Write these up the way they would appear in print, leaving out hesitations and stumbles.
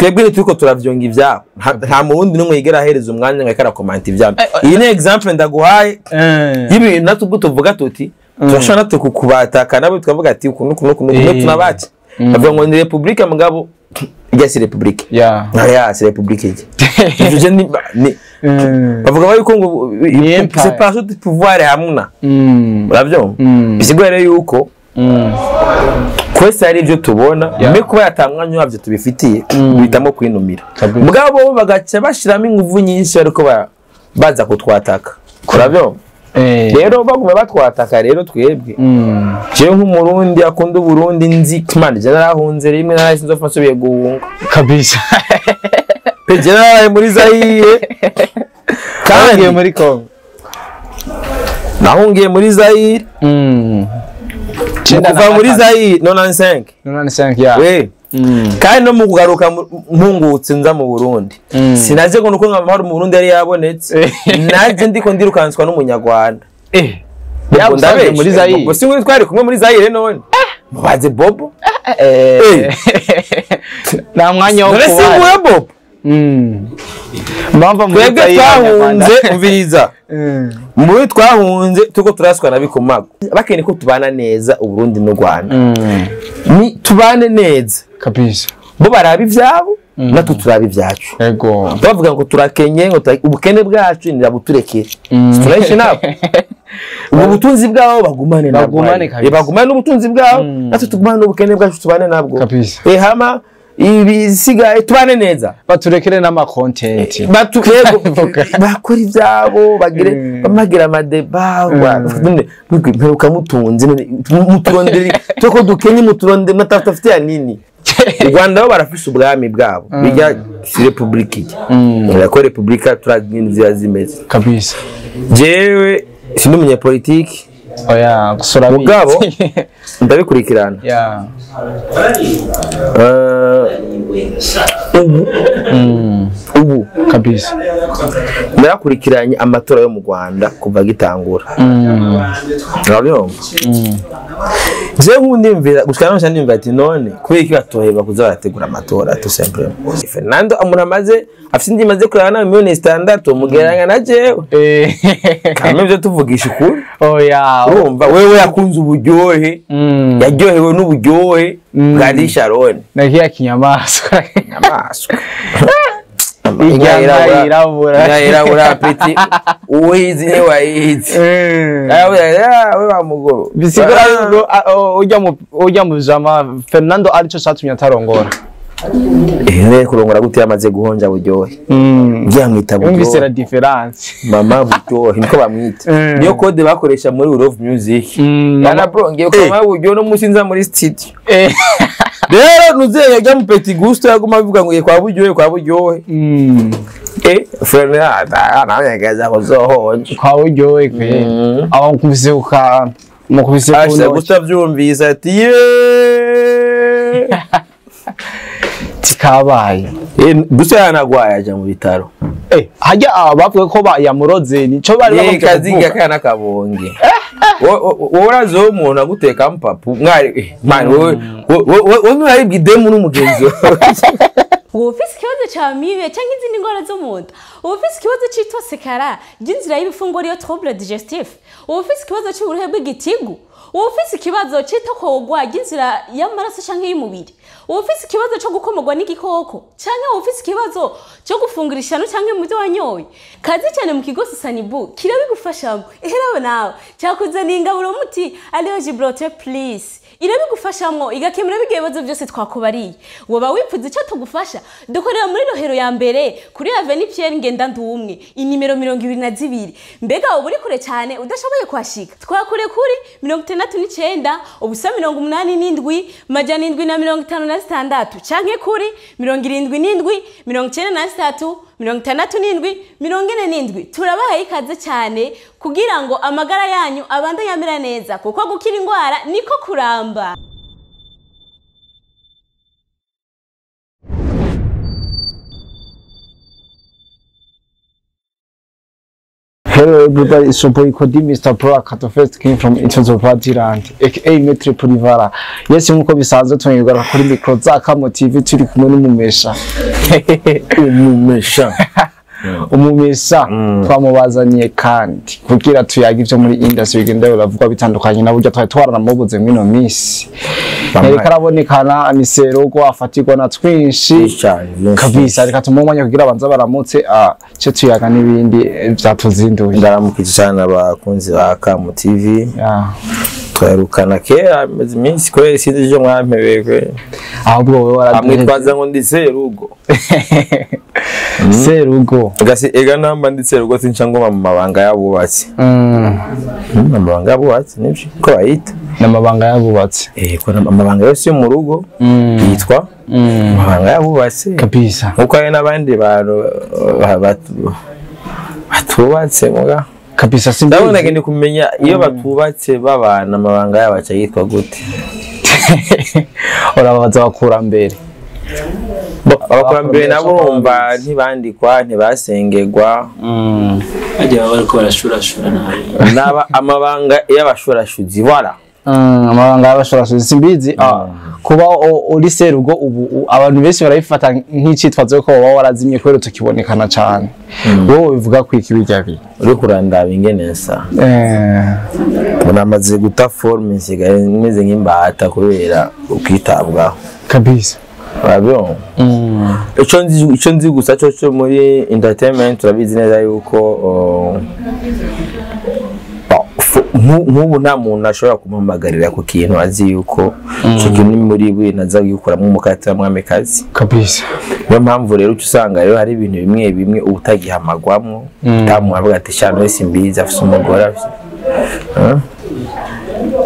Twebwe turiko turavyonga ivyabo, nta murundi n'umwe yigera ahereza umwanya ngo akarakomanta ivyabo. Iyi ni example ndaguhaye y'ibintu natwe ubwo tuvuga tuti turashobora natwe kukubataka, nabo tukavuga ati uku nuku nuku nuku tunabaca bavuga ngo ni republika, mugabo ijya si republika. Ya si republika ijya ni bavuga yuko ngo séparation du pouvoir hamuna, uravyumva? Bisigura rero yuko kwese ari ibyo tubona mbe kuba yatamwanya wabyo tubifitiye, duhitamo kwinumira. Mugabo bo bagaca bashiramo inguvu nyinshi ariko baza kutwataka, uravyumva? Rero baguma batwataka. Rero twebwe, jewe nk'umurundi akunda Uburundi, nzi Imana, je narahunze rimwe, narahise nzopfa nsubiye guhunga. Kabisa. Pe je naraye muri Zaire kandi kandi muri Congo. Nahungiye muri Zaire. Mu kuva muri Zaire 95. 95, ya. We kandi no mu kugaruka mpungutse nza mu Burundi, sinaje ngo nuko amahoro mu Burundi yari yabonetse. Naje ndiko ndirukanswa n'umunyarwanda. Ubwo Yagusanze ndabeshe. muri Zaire? Ubwo si twari kumwe muri Zaire none mubaze Bobo. Nta mwanya wo None si kuba nguye Bobo. Mpamvu muri Twebwe Zaire twahunze, Abanyarwanda. umviriza, muri twahunze turiko turaswa na bikomago, bakeneye ko tubana neza Uburundi n'u Rwanda. Ni tubane neza. Kabisa. Bo baraba ivyabo, natwe turaba ibyacu. Ego. Bavuga ngo turakenye, ngo ubukene bwacu nirabuturekere, turahishe nabo ubu butunzi bwabo bagumane nabwo. Bagumane kabisa. Bagumane n'ubutunzi bwabo, natwe tugumane n'ubukene bwacu, tubane nabwo. Kabisa. Hama ibisigaye tubane neza. Baturekere n'ama content. Yego, Vuga. bakora ibyabo bagire bamagira amadeba mperuka mutunze none muturondere tuko dukenye, muturondere mutafite ya nini. U Rwanda bo barafise ubwami bwabo, bijya si republika ijya ko republika turazi ziba zimeze. Kabisa. Jewe sindi umunyapolitiki. Oya, gusura. Mugabo ndabikurikirana. Ya. Ubu ubu Kabisa. narakurikiranye amatora yo mu Rwanda kuva gitangura, urabyumva? Jewe nk'ubu ndimvira gushika none, ndimvira ati none kubera iki batoheba kuza barategura amatora tout simplement? Fernando umuntu amaze afite indi imaze kureba na miliyoni 6 mugereranya na jewe? Kamwe ivyo tuvugisha ukuri. Oya. Urumva wewe yakunze uburyohe, yaryohewe n'uburyohe bwa Sharon. Na kiya kinyamaswa. Inyamaswa. Inka yirabura. Inka yirabura peti uwizi ntiwayizi. We bamugo. Bisigura yuko ujya mu jama Fernando arico catumye atarongora. Eh, kurongora gute yamaze guhonja buryohe? Ngiye amwita Yumvise la buryohe. différence. Mama buryohe niko bamwita. Niyo code bakoresha muri Love Music. Yana bro, ngiye kwa mama buryohe no musi nza muri studio. Rero nuzeye yajya mu Petit Gusto yaguma abivuga ngo ngiye kwa buryohe, kwa buryohe. Fernando nanyagaza kuzohonja. Kwa buryohe kwe. Aho mukubise uka mukubise Asha kuno. gusa byumvise ati ye. Tikabaye. Gusa yanagwaye aja mu bitaro. Hajya aba bavuga ko yamuroze nico bari Ye bagamije kaziga kuvuga. kana kabonge. Wowe urazi wowe umuntu aguteka mpapu mwari, man, wowe wowe nturaribwa idemu n'umugenzi wawe. Wowe ufise ikibazo ca amibe canke izindi ndwara zo mu nda, wowe ufise ikibazo c'itosekara ry'inzira y'ibifunguro ariyo trouble digestif, wowe ufise ikibazo c'uburuhe bw'igitigu, wowe ufise ikibazo c'itokorwa ry'inzira y'amaraso canke y'umubiri, wowe ufise ikibazo co gukomorwa n'igikoko, canke wowe ufise ikibazo co gufungura ishano canke mu byo wanyoye, kaze cyane mu kigo Sanibu kirabigufashamo. Iherawe nawe cyakuzaniye ingaburo muti ariyo Gibraltar Please, irabigufashamwo igakemura bigiye ibibazo byose twakubariye. Woba wipfuza icyo tugufasha, dukorera muri Rohero ya mbere kuri Avenue Pierre Ngendandumwe inimero 22. Mbega uba uri kure cyane udashoboye kuhashika, twakure kuri 69 0 87 756 canke kuri 77 93 67 47. Turabahaye ikaze cyane kugira ngo amagara yanyu abandanye amera neza, kuko gukira indwara niko kuramba. Hello everybody, it's your boy Kodi Mr. Pro Akato First came from Itozo Partyland, aka Metre Polivara. Yes, nkuko bisanzwe tunyurwa kuri micro za Kamo TV, turi kumwe n'umumesha. Umumesha. Umumesha twamubazaniye kandi kugira tuyaga ivyo muri industry bigenda biravugwa bitandukanye na burya twari twaranamubuze mwino minsi. Yariko arabonekana amisero ko afatirwa na twinshi cyane byinshi. Kabisa. Reka tumuhe umwanya kugira abanza baramutse, ce tuyaga n'ibindi vyatuzinduye. Ndaramukije cyane abakunzi ba Kamo TV. Twaherukana kera, amaze iminsi kweli, sinzi ivyo mwampebeye kweli. Ahubwo wowe waraduhevye. Amwitwaza ngo ndi serugo. Serugo. Gasi ega namba ndi serugo, sinca ngoma mu mabanga y'abubatsi. Amabanga y'abubatsi nibyo ko bayita. N'amabanga y'abubatsi. Ko amabanga yose yo mu rugo yitwa amabanga y'abubatsi. Kabisa. Nkuko hari n'abandi bantu batubatse muga. Kabisa, simbizi. Ndabona ngende kumenya iyo batubatse babana, amabanga yabo aca yitwa gute? Urababaza abakurambere. Abakurambere nabo urumva ntibandikwa, ntibasengerwa. Bajya baba bariko barashurashura nabi. Naba amabanga y'abashurashuzi, voilà. Amabanga y'abashurashuzi, simbizi. Kuba uri serugo ubu abantu benshi barabifata nk'icitwazo ko woba warazimye kubera tukibonekana cane. Wowe bivuga kwiki birya bintu? Uriko urandaba ingene nsa, namaze guta forme, nsigaye meze nk'imbata kubera ukwitabwaho. Kabisa. Urabyumva? Ico nzi gusa cyo muri entertainment, urabizi neza yuko bon, nk'ubu nta muntu ashobora kumuhamagarira ku kintu azi yuko ico kintu ni muri we naza gukuramo umukate wa mwamikazi. Kabisa. Niyo mpamvu rero uca usanga rero hari ibintu bimwe bimwe uba utagihamagwamwo, utamuha avuga ati shana wese mbizi afise umugore afise.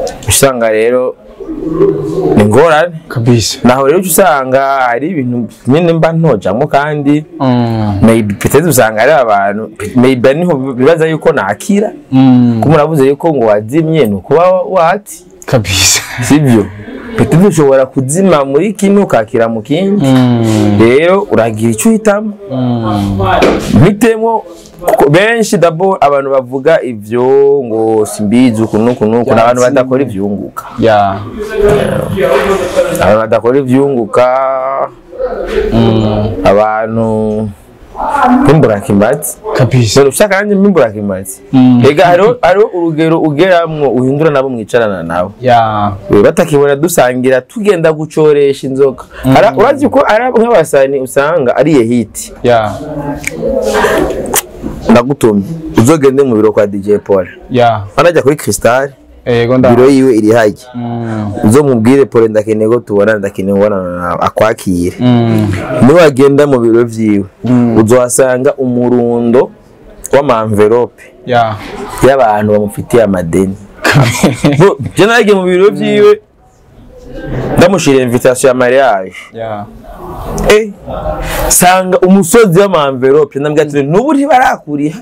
Uca usanga rero ni ingorane. Kabisa. Naho rero uca usanga hari ibintu nyine mba ntojamwo kandi maybe peut-être usanga ari abantu maybe niho bibaza yuko nakira, ko murabuze yuko ngo wazimye ni ukuba wati. Kabisa. Sibyo, peut-être ushobora kuzima muri kimwe ukakira mu kindi. Rero uragira icyo uhitamo, mpitemo kuko benshi d'abord abantu bavuga ivyo ngo simbizi uku n'uku n'uku ni abantu badakora ivyunguka. Abantu badakora ivyunguka, abantu mpimburakimazi. Kabisa. Dore ushaka nanjye mpimburakimazi. Ega hariho urugero ugeramwo uhindura nabo mwicarana nabo. We batakibona dusangira tugenda gucoresha inzoga. Urazi ko ari nk'abasani usanga ariye hit. Ndagutumye uzogende mu biro kwa DJ Paul. Anajya kuri Crystal. Ego, nda. Biro yiwe iri hajya. Uzomubwire: "Paul, ndakeneye ko tubonana, ndakeneye kubonana nawe," akwakire. Niwagenda mu biro vyiwe uzohasanga umurundo w'ama enveloppe y'abantu bamufitiye amadeni. Bo, je naragiye mu biro vyiwe ndamushira invitation ya mariage. Sanga umusozi w'ama enveloppe, ndambwira ati n'ubu ntibarakuriha.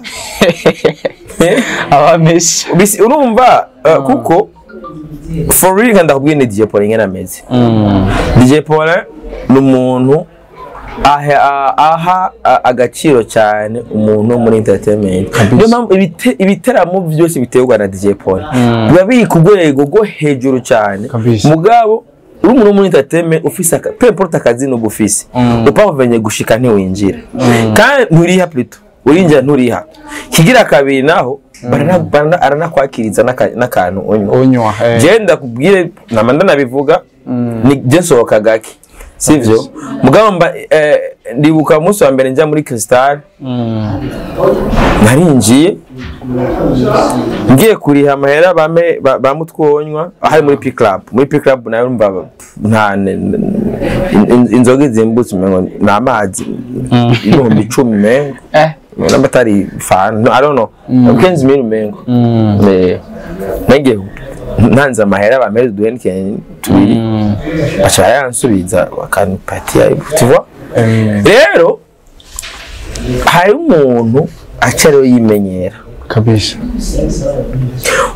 Abamesha. Bisi urumva kuko for real ndakubwiye ni DJ Paul ingene ameze. DJ Paul ni umuntu aha agaciro cyane umuntu wo muri entertainment. Niyo mpamvu ibiteramo byose biterwa na DJ Paul biba biri ku rwego rwo hejuru cyane. Mugabo uri umuntu wo muri entertainment ufise peu importe akazi n'ubu ufise, upavenye gushika ntiwinjira kandi nturiha, plutôt urinjira nturiha. Kigira kabiri naho aranakwakiriza n'akantu unywa. Unywa. Je ndakubwire nama ndanabivuga, ni je nsohoka gake, sivyo? Mugabo mba ndibuka umunsi wa mbere njya muri Crystal, narinjiye ngiye kuriha amahera bame bamutwonywa ahari muri P Club. Muri P Club nayo urumva nta inzoga izimbutse umengo ni amazi, 10,000 mengo. Namba atari fanta, no, I don't know, 15,000 umengo. Nagiye ntanze amahera bameze uduhenikeni tubiri, baca bayansubiza bakanipatia, tu vois? Rero hari umuntu aca rero yimenyera. Kabisa.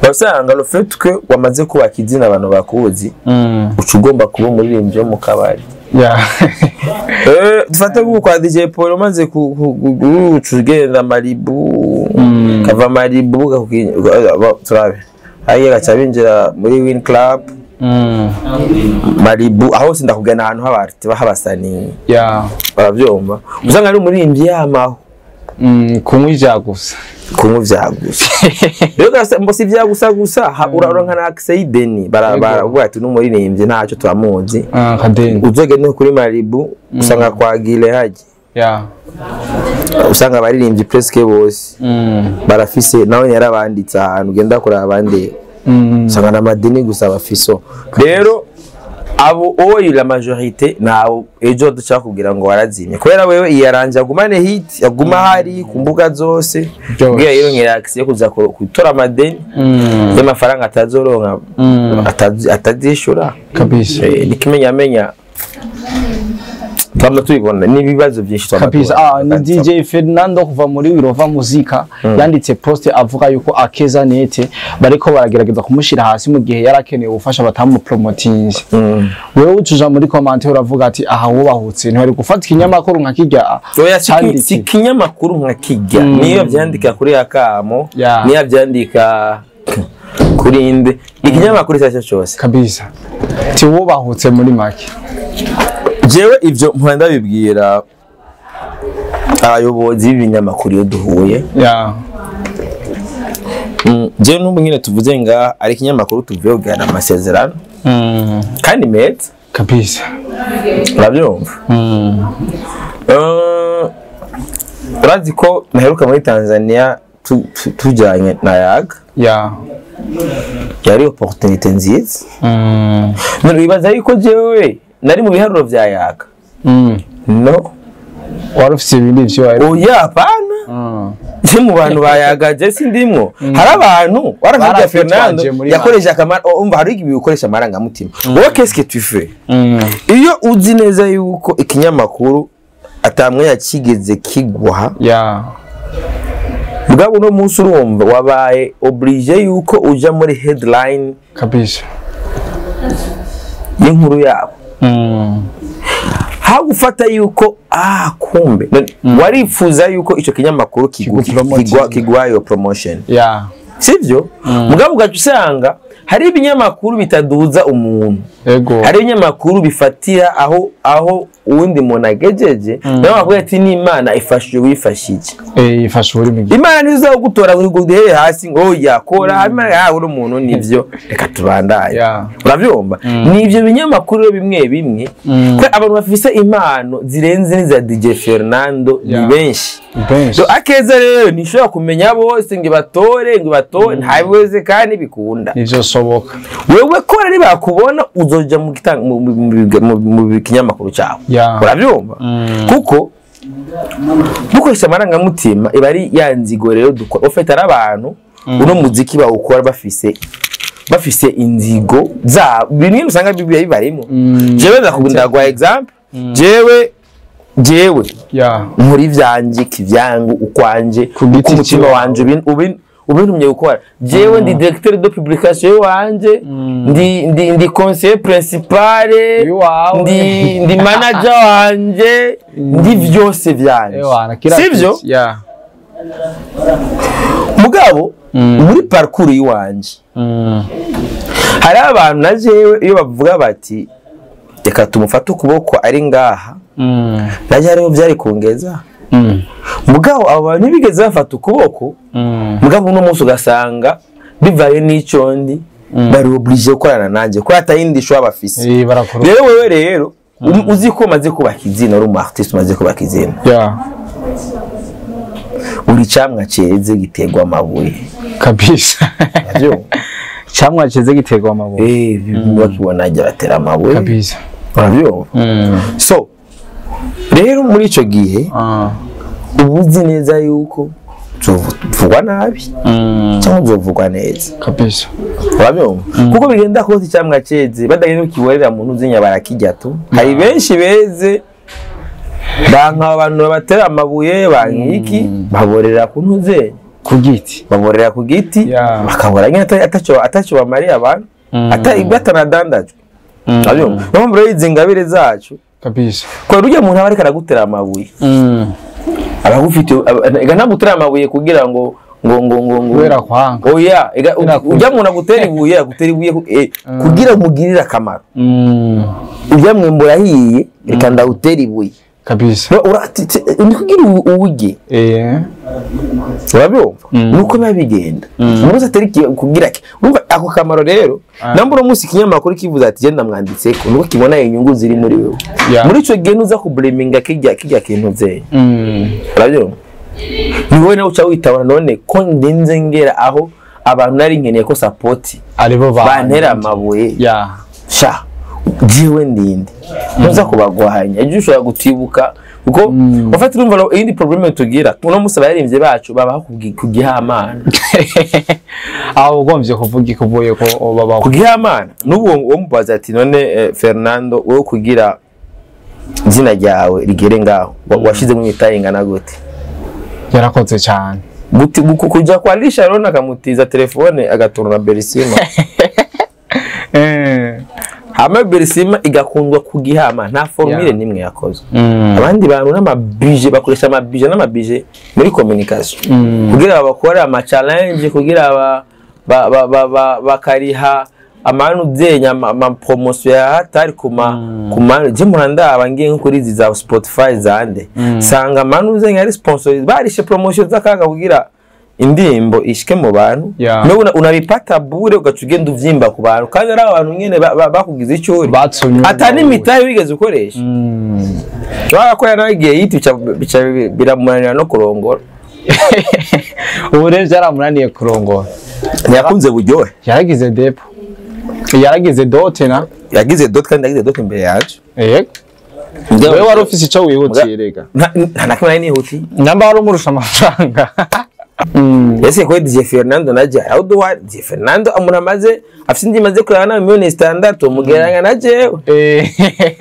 Wasanga le fait que wamaze kubaka izina, abantu bakuzi, uca ugomba kuba umuririmbyi wo mu kabari. Dufate nk'ubu kwa DJ Paul, umaze uca ugenda Malibu, kava Malibu turabe hariya, gaca binjira muri Win Club. Malibu aho hose ndakugana, ahantu h'abarti habasani. Baravyumva, usanga ari umuririmbyi yamaho. Kunywa ivya gusa. Kunywa ivya gusa rero mbo si ivya gusa gusa, uraronka na accès y'ideni. Baravuga ati n'umuririmbyi ntacyo turamuzi. Ah, kadeni. Uzogende kuri Malibu, usanga kwa Gile haji, usanga abaririmbyi presque bose barafise, nawe yarabanditse ahantu ugenda kuraba abandi, usanga n'amadeni gusa bafiso. Rero abo oyi, la majorité nawe ejo dushaka kugira ngo warazimye, kubera wewe iyaranje agumane hit, aguma hari ku mbuga zose, Byose. kugira yironkera accès yo kuza gutora amadeni y'amafaranga atazoronka, atazishura. Kabisa. Nikimenyamenya twama tubibona n'ibibazo byinshi twama Kabisa. tubona. Ah, ni DJ Fernando kuva muri Wirova Muzika yanditse post avuga yuko Akeza Nete bariko baragerageza kumushira hasi mu gihe yarakeneye ubufasha batamupromotinze. Wewe ucuja muri comment uravuga ati aha wubahutse, ntiwari gufata ikinyamakuru nka kirya Oya, si canditse. si ikinyamakuru nka kijya, niyo byandika kuri akamo, niyo byandika kuri inde, ikinyamakuru icyo ari cyo cyose. Kabisa, ti wubahutse muri make. Jewe ivyo mpora ndabibwira abayobozi b'ibinyamakuru iyo duhuye. Jewe n'ubu nyine tuvuze ngaha, ari ikinyamakuru tuvuye kugirana amasezerano kandi meza. Kabisa. Urabyumva? Urazi ko naheruka muri Tanzania tujyanye na Yaga. Yari opportunité nziza. None wibaza yuko jewe nari mu biharuro vya Yaga? No. Wari ufise ibindi vyo wari Oya, hapana. Je mu bantu bayagaje sindimwo, hari abantu warakabya. Barakwitwaje Fernando muri yakoresha akamara. Umva, hari igihe ukoresha amarangamutima. Wowe, qu'est-ce que tu fais iyo uzi neza yuko ikinyamakuru atamwe yakigeze kiguha? Bwabo uno munsi urumva wabaye obligé yuko uja muri headline Kabisa. y'inkuru yabo, hagufata yuko kumbe warifuza yuko ico kinyamakuru Kigupromotinga. kiguha iyo promotion, sivyo? Mugabo ugaca usanga hari ibinyamakuru bitaduza umuntu. Hari ibinyamakuru bifatira aho uwundi muntu agejeje, nawe bakubwira ati n'Imana ifashije wifashije. Eh, ifasha uri mu gihe. Imana ntizagutora ngo uhere hasi ngo oya kora. Imana yawe uri umuntu, nivyo, reka tubandanye. Uravyumva? Ni ivyo binyamakuru rero bimwe bimwe, ko abantu bafise impano zirenze n'iza DJ Fernando ni benshi. Benshi. So Akeza rero ntishobora kumenya bose ngo ibatore, ntabweze kandi bikunda. Nivyo soboka. Wewe kora, nibakubona uzoja mu kinyamakuru cyawe. Urabyumva? Kuko dukoresha amarangamutima iba ari ya nzigo. Rero dukora ufite ari abantu uno muziki bawukora bafise inzigo za bimwe usanga bibiya bibarimo. Jewe ndakunda guha example, jewe nkora ivyanje kivyangu ukwanje, Ku giti uko umutima ciwawe. wanje ubintumye gukora. Jewe ndi directeur de publication wanje, ndi conseiller principal, Iwawe. ndi manager wanje, ndi vyose vyanje. Ewana, kila Sivyo? kitu. Mugabo muri parcours yiwanje hari abantu na jewe iyo bavuga bati reka tumufate ukuboko ari ngaha, naje hariho vyari kungeza. Mugabo abo bantu ntibigeze bafata ukuboko. Mugabo uno munsi ugasanga bivaye n'ico ndi, bari obligé gukorana nanje kubera atayindi choix bafise. Eh, barakora. Rero wewe rero uzi ko umaze kubaka izina, uri umu artiste umaze kubaka izina, uri camwa ceze giterwa amabuye. Kabisa. Uravyumva? Camwa ceze giterwa amabuye. Eh, bakibona ajya batera amabuye. Kabisa. Uravyumva? So rero muri ico gihe uba uzi neza yuko uzovugwa nabi cyangwa uzovugwa neza. Kabisa. Urabyumva? Kuko bigenda kose, icyamwa ceze badagenda kukiborera mu ntuzinya barakijya tu. Hari benshi beze banka abantu babatera amabuye, bankiki baborera ku ntuzenye. Ku giti. Baborera ku giti. Yeah. Bakabora nyine ataco bamariye abantu, batanadandajwe. Urabyumva? Niyo mpamvu rero izi ngabire zacu, Kabisa. kubera urya muntu aba ariko aragutera amabuye, abagufite ega ntagutera amabuye kugira ngo Kubera kwanga. Oya, ega Kubera ujya muntu agutera ibuye kugira mugirire akamaro. Ujya mwembura ahiye, reka ndawutera ibuye. Kabisa. No, ni kugira uwurye. Urabyumva? Nuko biba bigenda umuntu wese atari kugira urumva ako kamaro. Rero namba uno munsi ikinyamakuru kivuze ati genda mwanditseko, nuko kibona inyungu ziri muri wewe. Muri ico gihe nuza kubleminga kijya kintu vye. Urabyumva? Ni wowe nawe uca witabara. None ko ndinze ngera aho abantu nari nkeneye ko support Aribo ba bantera amabuye, sha jiwe ndinde ntuza kubagwanya, ejo ushobora gutibuka kuko ufite. Urumva rero iyindi problème tugira uno munsi, abaririmbyi bacu babaho ku gihamana. Aho ugombye kuvuga ikuvuye ko babaho? Ku gihamana. N'ubu uwo mubaza ati none Fernando, wowe kugira izina ryawe rigere ngaho, washizemo imitahe ingana gute? Yarakoze cyane. Kuja kwa Lisha rero akamutiza telefone agaturuna Berisima, hama Berisima igakundwa ku gihama, nta formule nimwe yakozwe. Abandi bantu n'amabije bakoresha, amabije n'amabije muri communication kugira babakore ama challenge, kugira ba, ba, ba, ba, ba, bakariha amanu byenya ama promotion ya hatari kuma je murandaba ngiye nko kuri izi za Spotify zande, sanga amanu byenya ari sponsor, barishe promotion z'akaga kugira indirimbo ishike mu bantu. No unabipata bure, ugaca ugenda uvyimba ku bantu, kandi ari abantu nyene bakugize icyo uri. Batsumye. Atari imitahe wigeze ukoresha. Ushobora ko yaragiye yita bica biramunanira no kurongora. Ubu rero byaramunaniye kurongora. Ntiyakunze buryohe. Yaragize depo, yaragize dote na Yagize dot, kandi yagize dot imbere yacu. Yego, wewe wari ufise icyo wihutiye rega. Nta na kimwe nari nihutiye. Namba wari umurusha amafaranga. Ese ko DJ Fernando na je aho duha DJ Fernando umuntu amaze afite indi imaze kurana na miliyoni 6 mugereranya na jewe?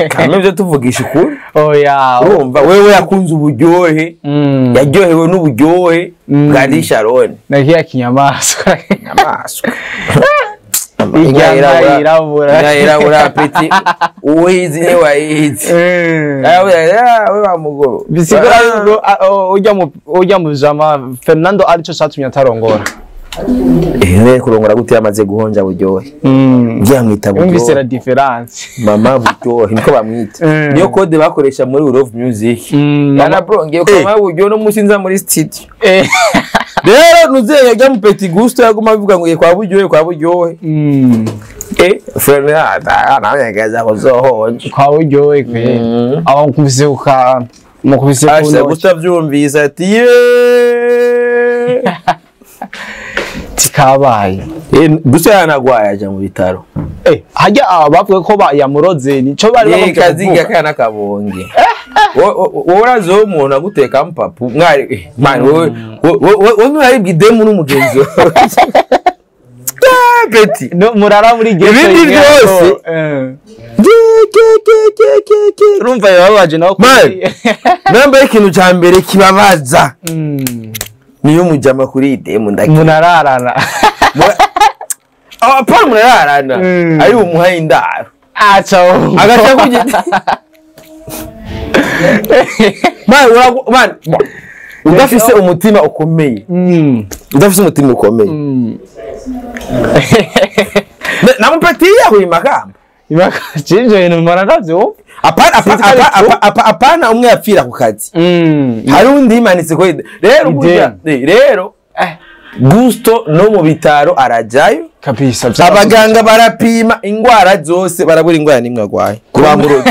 Kame byo tuvugisha ukuri. Oya. Urumva wewe yakunze uburyohe, yaryohewe n'uburyohe bwa Lisharon. Na kiya kinyamaswa. Inyamaswa. Inka yirabura. Inka yirabura peti uwizi ntiwayizi. We bamugo. Bisigura yuko ujya mu jama Fernando arico catumye atarongora. Eh, kurongora gute yamaze guhonja buryohe? Ngiye amwita Yumvise la buryohe. différence. Mama buryohe niko bamwita. Niyo code bakoresha muri Love Music. Yana bro, ngiye kwa mama buryohe no musi nza muri studio. Rero nuzeye yajya mu Petit Gusto yaguma bivuga ngo kwa buryohe, kwa buryohe. Fernando nawe yagaza kuzohonja. Kwa buryohe kwe. Aho mukubise uka mukubise Asha kuno. gusa byumvise ati ye. Tikabaye. Gusa yanagwaye aja mu bitaro. Hajya aba bavuga ko yamuroze nico bari Ye bagombye kaziga kuvuga. kana kabonge. Wowe urazi wowe umuntu aguteka mpapu mwari man, wowe wowe nturaribwa idemu n'umugenzi wawe. Ah, Betty. No, murara muri ghetto. Ibindi imwe byose. Urumva yababaje nawe. Man. Namba ikintu cya mbere kibabaza niyo mujama kuri idemu ndaki. Munararana. Ah, Paul murararana. Ari bumuhaye indaro. Aca. Agaca kugenda. Man, man, udafise umutima ukomeye. Udafise umutima ukomeye. Namupatiye aho imakamba. Ibyo bintu mpora ndabyumva. Apana umwe yapfira ku kazi. Hari undi yimanitse ko rero burya rero Gusto no mu bitaro arajyayo. Kabisa. Abaganga barapima ingwara zose, barabura ingwara nimwe agwaye kubamurozi.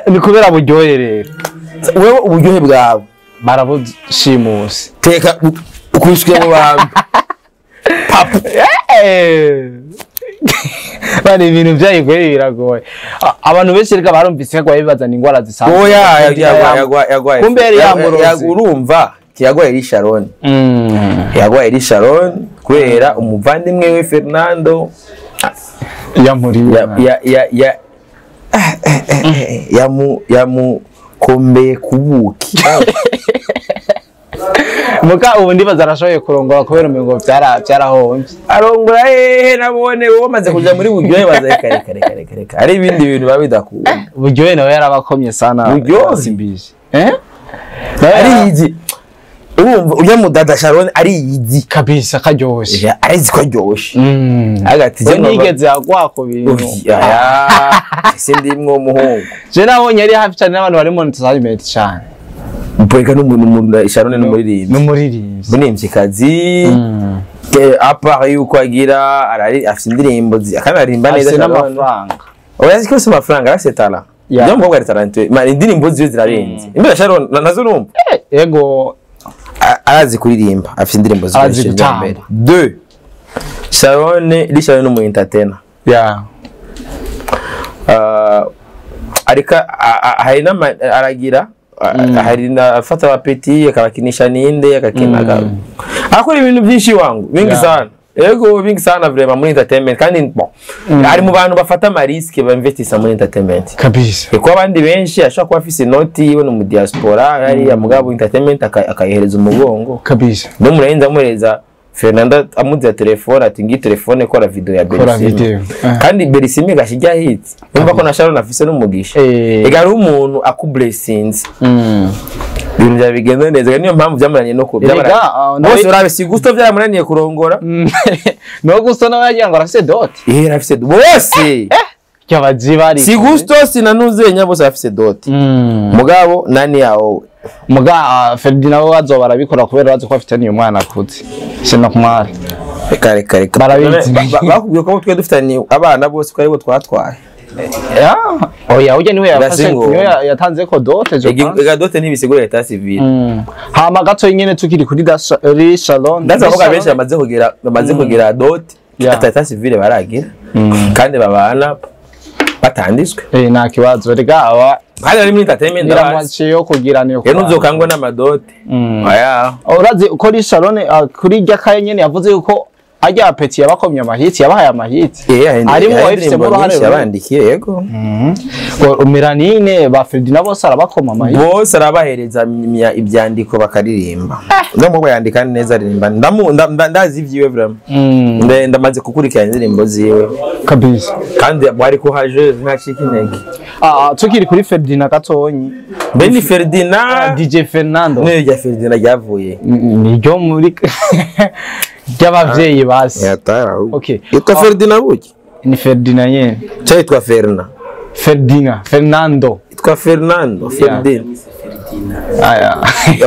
Ni kubera buryohe rero. Wewe uburyohe bwawe Barabushimuse. Teka ukwishyuye mu bantu papu. Bari ibintu byayo biragoye. Abantu benshi reka barumvise ko bazana ingwara zisanzwe. Oya, yagwaye. Kumbe yari yamuroze. Urumva yagwaye iri Sharon. Yagwaye iri Sharon kubera umuvandimwe we Fernando Yamuriwe. Ya ya ya yamu yamukombeye ku buki. Muga ubu ndibaza arashoboye kurongora kubera umengo byarahombye. Arongora hehe? Nabone wowe umaze kuja muri Buryohe, baza reka reka reka reka reka, ari ibindi bintu biba bidakunda. Buryohe nawe yarabakomye sana. Buryohe? Simbizi. Eh? Ariyizi, urumva ujya mu dada Sharon ariyizi. Kabisa karyoshe. Arizi ko aryoshe. Agati Je nigeze agwa ku bintu. Aya sindi mwo muhungu. Je nabonye ari hafi cyane n'abantu bari mu entertainment cyane. Mbega n'umuntu umuntu Sharon n'umuririmbyi. N'umuririmbyi. Umuririmbyikazi. À part yuko agira arari afite indirimbo kandi aririmba neza Afise Sharon. n'amafaranga. Oya, si ko si amafaranga, arafise talent. Yeah. Niyo mukobwa ari talentueux. Ma indirimbo ziwe zirarenze. Imbere Sharon nazo urumva. Ego. Arazi kuririmba, afite indirimbo Arazi zikoresheje gutamba. mbere. Deux. Sharon, li Sharon ni umu entertainer. Arika hari n'ama aragira hari na afata abapeti akabakinisha ninde akakina akora ibintu byinshi wangu bingi sana, ego bingi sana vraiment muri entertainment. Kandi bon, ari mu bantu bafata ama risques, bainvestisa muri entertainment. Kabisa. Kuko abandi benshi ashobora kuba afise inoti yiwe no mu diaspora hariya, mugabo entertainment akayihereza umugongo. Kabisa. No murarenza amuhereza Fernando, amuzira telefone ati ngi telefone kora video ya Kora Berisime. video. Kandi Berisime igashijya hit. Numva ko na Sharon afise n'umugisha. Ega ari umuntu akublessinze, ibintu byawe bigenda neza. Ega niyo mpamvu byamunaniye no ku Erega, bose urabe si gusto byaramunaniye kurongora. No gusto nawe yagira ngo arafise dot. Eh, arafise bose. Cyabaji bari. Si gusto sinanuzenya bose arafise dot. Mugabo nani yawo. Muga Ferdinand we azoba arabikora kubera bazi ko afitaniye umwana akuze. C'est normal. Reka reka reka. Barabizi. Bakubwiye ko twe dufitanye abana bose ko aribo twatwaye. Ya, oya, ujya niwe yafashe Birasingo. niwe yatanze ko dot je pense. Ega dot ntibisigura état civil. Hama gato nyene tukiri kuri ri Shalom. Ndazi abakobwa benshi bamaze kugira dot ata état civil baragira kandi babana batanditswe. Eh, nta kibazo rega aba Kandi ari muri entertainment ndabazi. niramwaciye yo kugira niyo. Rero ntuzokangwe n'amadote oya. Urazi ko ri Shalom kuri rya kaye nyene yavuze yuko ajya peti yabakomye amahiti, yabahaye amahiti. Eh, Harimo hari uwabifitemo indirimbo uruhare nyinshi runini. yabandikiye, yego. Ngo Melanine ba Ferdinand bose arabakoma amahiti. Bose arabahereza ibyandiko bakaririmba. No mukobwa yandika neza, aririmba. Ndazi ivyiwe vraiment. Ndamaze gukurikirana indirimbo ziwe. Kabisa. Kandi bari kuhaje ntacika intege. Tukiri kuri Ferdinand gatonyi. Beni Ferdinand. DJ Fernando. Niyo rya Ferdinand ryavuye. Niryo muri ry'abavyeyi basi. Okay. Yitwa Ferdinand buki? Ni Ferdinand nyene. Cyangwa yitwa Ferna? Ferdinand, Fernando. Yitwa Fernando Ferdinand. Aya.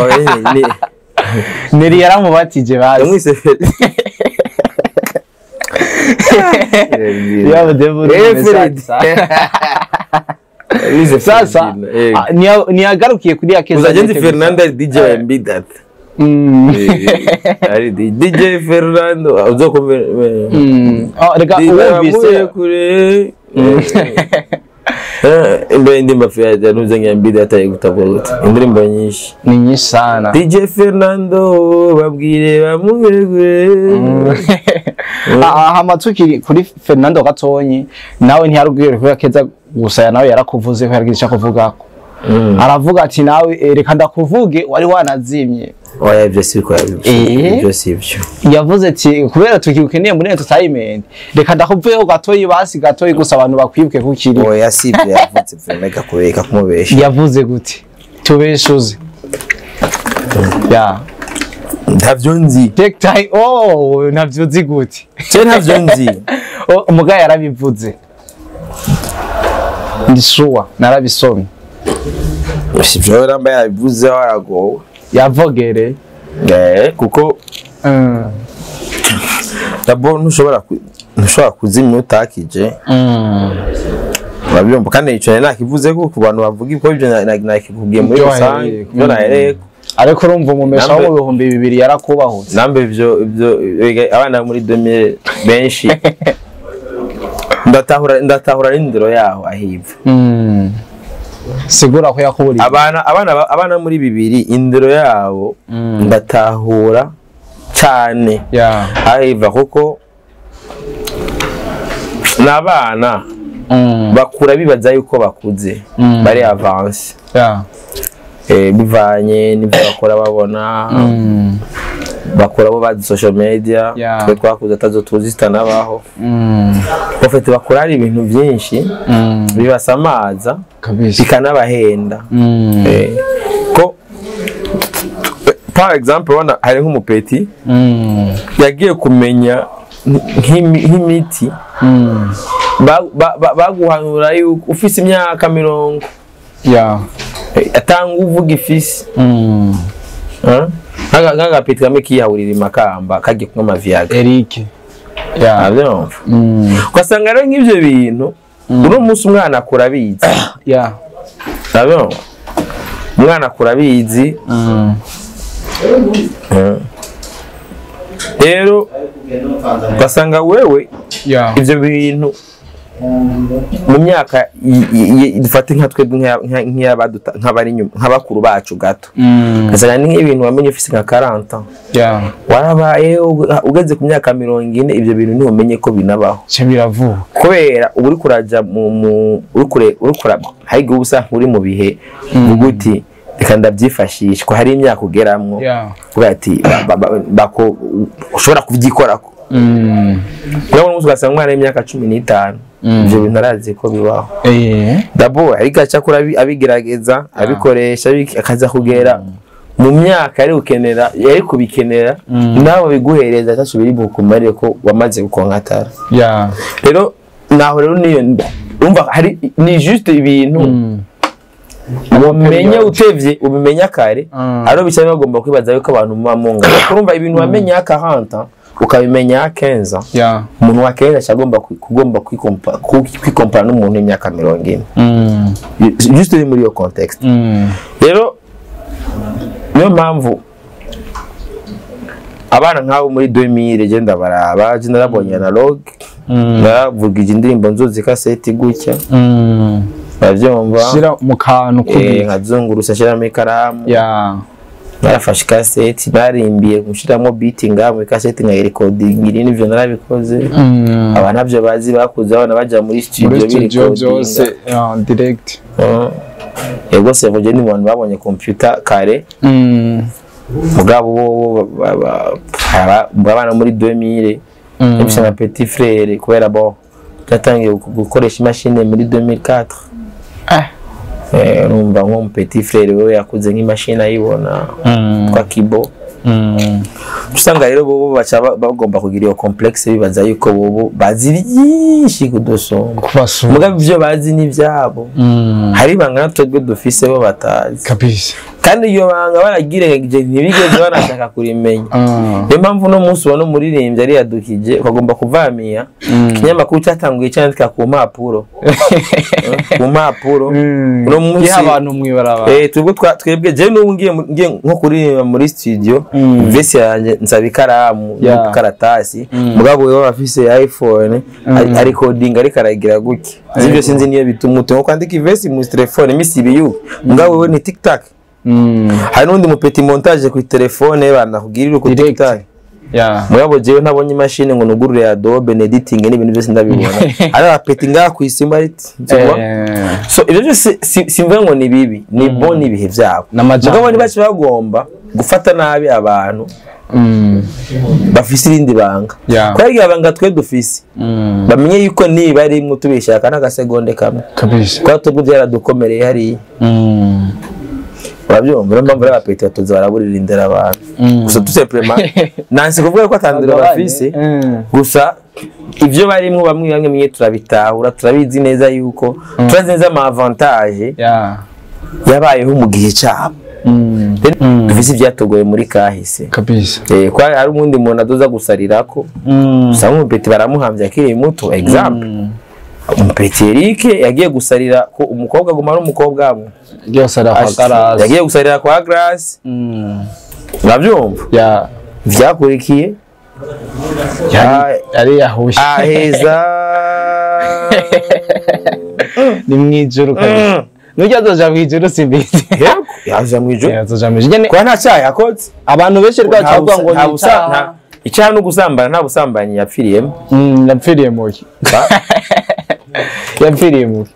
Oya, Neri yaramubatije basi. yamwise Ferdinand. Yaba devil. Eh, Ferdinand. Yamwise Sasa Ferdinand, eh. niyagarukiye kuri ya keza. Uzagenzi Fernando ari DJ wa MB Data. Ari DJ Fernando uzokumva. Oh, reka uwumvise kure. Imbere indirimbo ya ntuze MB Data yegutavuga indirimbo nyinshi. Ni nyinshi sana. DJ Fernando babwire bamuhere. Hama tukiri kuri Fernando gatonyi, nawe ntiyarubwiye kuri keza gusa, nawe yarakuvuze ko yaragize icyo akuvugako. Aravuga ati nawe reka ndakuvuge wari wanazimye. Oya, ibyo si ko yabivuze. Ibyo si byo. Yavuze ati kubera tukigukeneye muri entertainment, reka ndakuvugeho gatoyi basi, gatoyi gusa abantu bakwibuke ko ukiri. Oya, si ibyo yavuze vraiment, kubeka kumubesha. Yavuze gute? Tubeshuze ya. Ntavyo nzi. Take time. Oh, ntavyo uzi gute? Je ntavyo nzi. Oh, umuga yarabivuze, ndi sure narabisomye. Sivyo ramba yabivuze, waragowe. Yavogere. Eh, kuko d'abord ntushobora kuzimya utakije. Urabyumva? Kandi ico nari nakivuze ko ku bantu bavuga ibyo nakikubwiye muri Ibyo rusange. wahereye. Ibyo nahereye. Ariko urumva umumesha wo Nambe- mu 2000 yarakubahutse. Nambe ivyo abana muri 2000 benshi ndatahura n'indero yaho ahiva. Sigura ko yakuburiye. Abana muri bibiri, indero yabo ndatahura cyane ahiva, kuko n'abana bakura bibaza yuko bakuze, bari avancé. Bivanye n'ibyo bakora, babona bakora bo bazi social media. Twe twakuze atazo tuzi, zitanabaho. Bafite bakora hari ibintu byinshi bibasamaza, bikanabahenda. Ko par exemple ubona hari nk'umu petit yagiye kumenya nk'imiti baguhanura yuko ufise imyaka 30 atanga uvuga ifisi. Nk'aga petit kamwe kiyahurira imakamba kagiye kunywa amaviagra. Eric, yeah. Avyumva? Ugasanga rero nk'ivyo bintu uno munsi umwana akura abizi. Avyumva? Umwana akura abizi. Rero ugasanga wewe ivyo bintu mu myaka dufate nka twebwe nk'abari inyuma, nk'abakuru bacu gato, ugasanga ni nk'ibintu wamenye ufise nka 40 ans. Warabaye ugeze ku myaka 40, ivyo bintu ntiumenye ko binabaho. Ce biravuka. Kubera uba uriko uraja mu uriko hari igihe uba usa nk'uri mu bihe uvuga uti reka ndabyifashisha, ko hari imyaka ugeramwo uvuga ati bako ushobora kubyikorako. Urabona umunsi ugasanga umwana w'imyaka 15 ivyo bintu arazi ko bibaho. D'abord ariko acakura abigerageza, abikoresha, akaza kugera mu myaka yari gukenera, yari kubikenera, nawe biguhereza ataco biri bukumarire ko wamaze gukonkatara. Rero naho rero niyo umva hari ni juste ibintu umenye utevye ubimenya kare. Haro bicaye bagomba kwibaza yuko abantu muba mungana. Kurumva ibintu wamenya 40 ukabimenya 15. Umuntu wa 15 agomba kugomba kwikompara n'umuntu w'imyaka 40. Juste muri iyo context. Rero niyo mpamvu abana nk'abo muri 2000 je ndabaraba, je narabonye analog, naravugije indirimbo nzuzi kaseti gutya. Bavyumva? Shira mu kantu kubi. Nkazungurusa shiramo ikaramu. Narafashe kaseti narimbiye gushiramo beat ngaho muri kaseti nkayirekodinga, n'ivyo narabikoze. Aba navyo bazi bakuze abana baja muri studio muri studio birekodinga. Byose direct. Ego se vuge ni abantu babonye computer kare. Mugabo bo abana muri 2000 nabise nka petit frère, kubera bo natangiye gukoresha imashini muri 2004. Urumva nko mu petit frère wewe yakuze nk'imashini ayibona twa kibo. Usanga rero bobo baca bagomba kugira iyo complexe, bibaza yuko bobo bazi byinshi kudusumba. Kubasura. Mugabo ivyo bazi ni ivyabo. Hari ibanga twebwe dufise bo batazi. Kandi iyo banga baragirengagije, ntibigeze banashaka kurimenya. Niyo mpamvu uno munsi ubona umuririmbyi ariyadukije ukagomba kuvamia ikinyamakuru cyatanguye cyandika ku mpapuro. Ku mpapuro. Uno munsi giha abantu mwibarabara. Twebwe twebwe je n'ubu ngiye nko kuririmba muri studio, vese yanjye nsaba ikaramu n'ikaratasi, mugabo wewe afise iPhone ari coding ariko aragira gutya. Ivyo sinzi niyo bituma utungo kwandika ivesi mu telefone imisi ibiyu, mugabo wewe ni TikTok. Hari n'undi mu petit montage ku telefone banakugirira ku Direct. TikTok. Mugabo jewe ntabonye imashini ngo nugurure Adobe editing n'ibintu byose ndabibona. Ari aba petit ngaha ku isimba ari So ibyo byose simvuga ngo ni bibi, ni bon ibihe byabo. N'amajyambere. Mugabo niba bagomba gufata nabi abantu bafise irindi banga. Kubera iryo banga twe dufise, bamenye yuko niba rimwe tubishaka n'agasegonde kamwe. Kubera twebwe byaradukomereye hariya. Urabyumva? Niyo mpamvu rero aba petit batoza baraburira indera abantu. Gusa tout simplement nanse kuvuga ko atandura bafise. Gusa ivyo barimwo bamwe bamwe mwe turabitahura, turabizi neza yuko turazi neza ama avantage yabayeho mu gihe cyabo. Dufise ivyatugoye muri kahise. Kwa hari umundi muntu adoza gusarirako. Usanga umu petit baramuhamvye akiri muto, example. Umu petit Eric yagiye gusarira ko umukobwa aguma ari umukobwa amwe. Yagiye gusarira kwa Grace. Yagiye gusarira kwa Grace. Urabyumva? Vyakurikiye. Yari yahushye. Aheza. Ni mwijuru kabisa. Nujya azoja mwijuru simbizi. Yego, yaja mwijuru. Azoja mwijuru. Nyene Kwa nta cyaha yakoze. abantu benshi rwa cyavuga ngo ni icyaha. Icyaha no gusambana, nta busambanyi yapfiriyemo. Yapfiriye muki. Yapfiriye muki.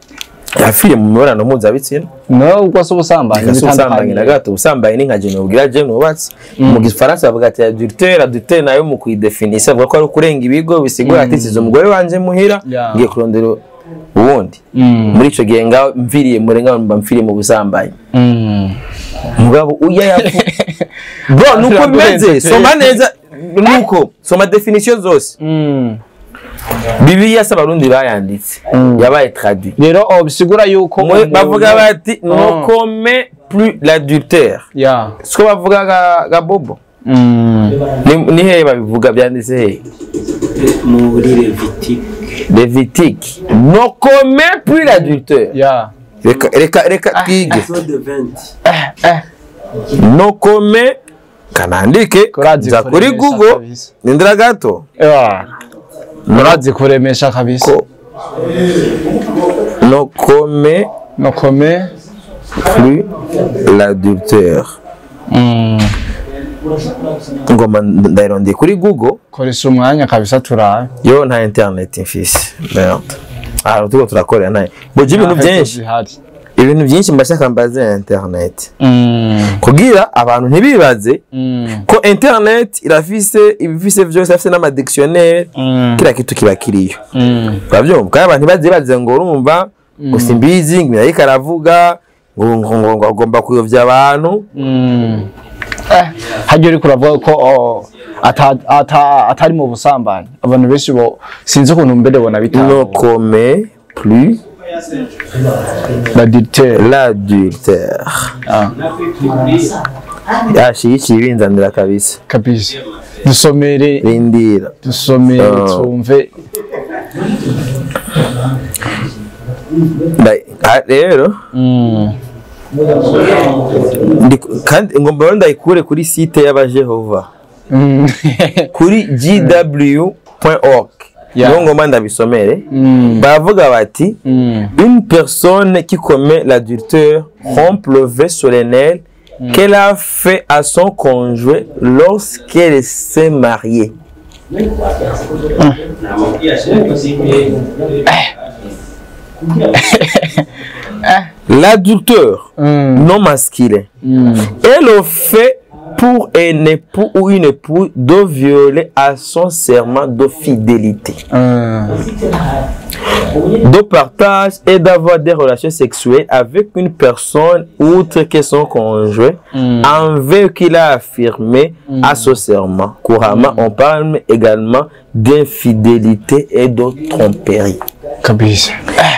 Yapfiriye mu mibonano mpuzabitsina. No, ubwo si ubusambanyi. Si ubusambanyi na gato. Ubusambanyi ni nka jene ubwira jene wubatse. Mu gifaransa bavuga ati adultère. Adultère nayo mu kuyidefinisa bavuga ko ari ukurenga ibigo, bisigura ati size umugore wanje muhira, ngiye kurondera uwundi. Muri ico gihe ngaho mviriye murenga, mba mfiriye mu busambanyi. Mugabo uya yapfu, bro, nuko bimeze. Soma neza, nuko soma définition zose. Bibiliya se Abarundi bayanditse, yabaye traduit. Rero bisigura yuko Bavuga bati ne commet plus l'adultère. Siko bavuga ga bobo? Ni hehe babivuga? Byanditse hehe? Muri Lévitique. Lévitique, ne commet plus l'adultère. Reka, reka, reka twige. Exode 20. Ne commet, kanandike. Kurazi nza kuri kuremesha Google. Kabisa. Nindira gato. Murazi kuremesha kabisa. Ko ne commet Ne commet plus l'adultère. Ngoma ndayirondeye kuri Google. Koresha umwanya kabisa, turabe. Yo, nta internet mfise, merde. Ahantu turiko turakorera nta boje ibintu byinshi. Zihari. Ibintu byinshi mbashaka mbaze internet kugira abantu ntibibaze ko internet irafise ibifise vyose, irafise n'ama dictionnaire, kila kitu kiba kiriyo. Uravyumva? Kandi abantu ntibaze baze ngo urumva ngo simbizi, ngo ariko aravuga ngo agomba kuyovya abantu. Hajya uriko uravuga ko atari mu busambanyi, abantu benshi bo sinzi ukuntu mbere bona Ne bitanga. commet plus L'adultère. L'adultère. Yashigikiye ibinzanira kabisa. Kabisa, dusomere. Rindira. Dusomere. Twumve. Rero kandi ngomba rero ndayikure kuri site y'abajehova, kuri jw.org. Niho ngomba ndabisomere. Baravuga bati: "Une personne qui commet l'adultère rompt le vœu solennel qu'elle a fait à son conjoint lorsqu'elle s'est mariée." L'adultère non masculin est le fait pour un époux ou une épouse de violer à son serment de fidélité, de partage et d'avoir des relations sexuelles avec une personne autre que son conjoint envers qui il a affirmé à ce serment. Couramment, on parle également d'infidélité et de tromperie. Kabisa.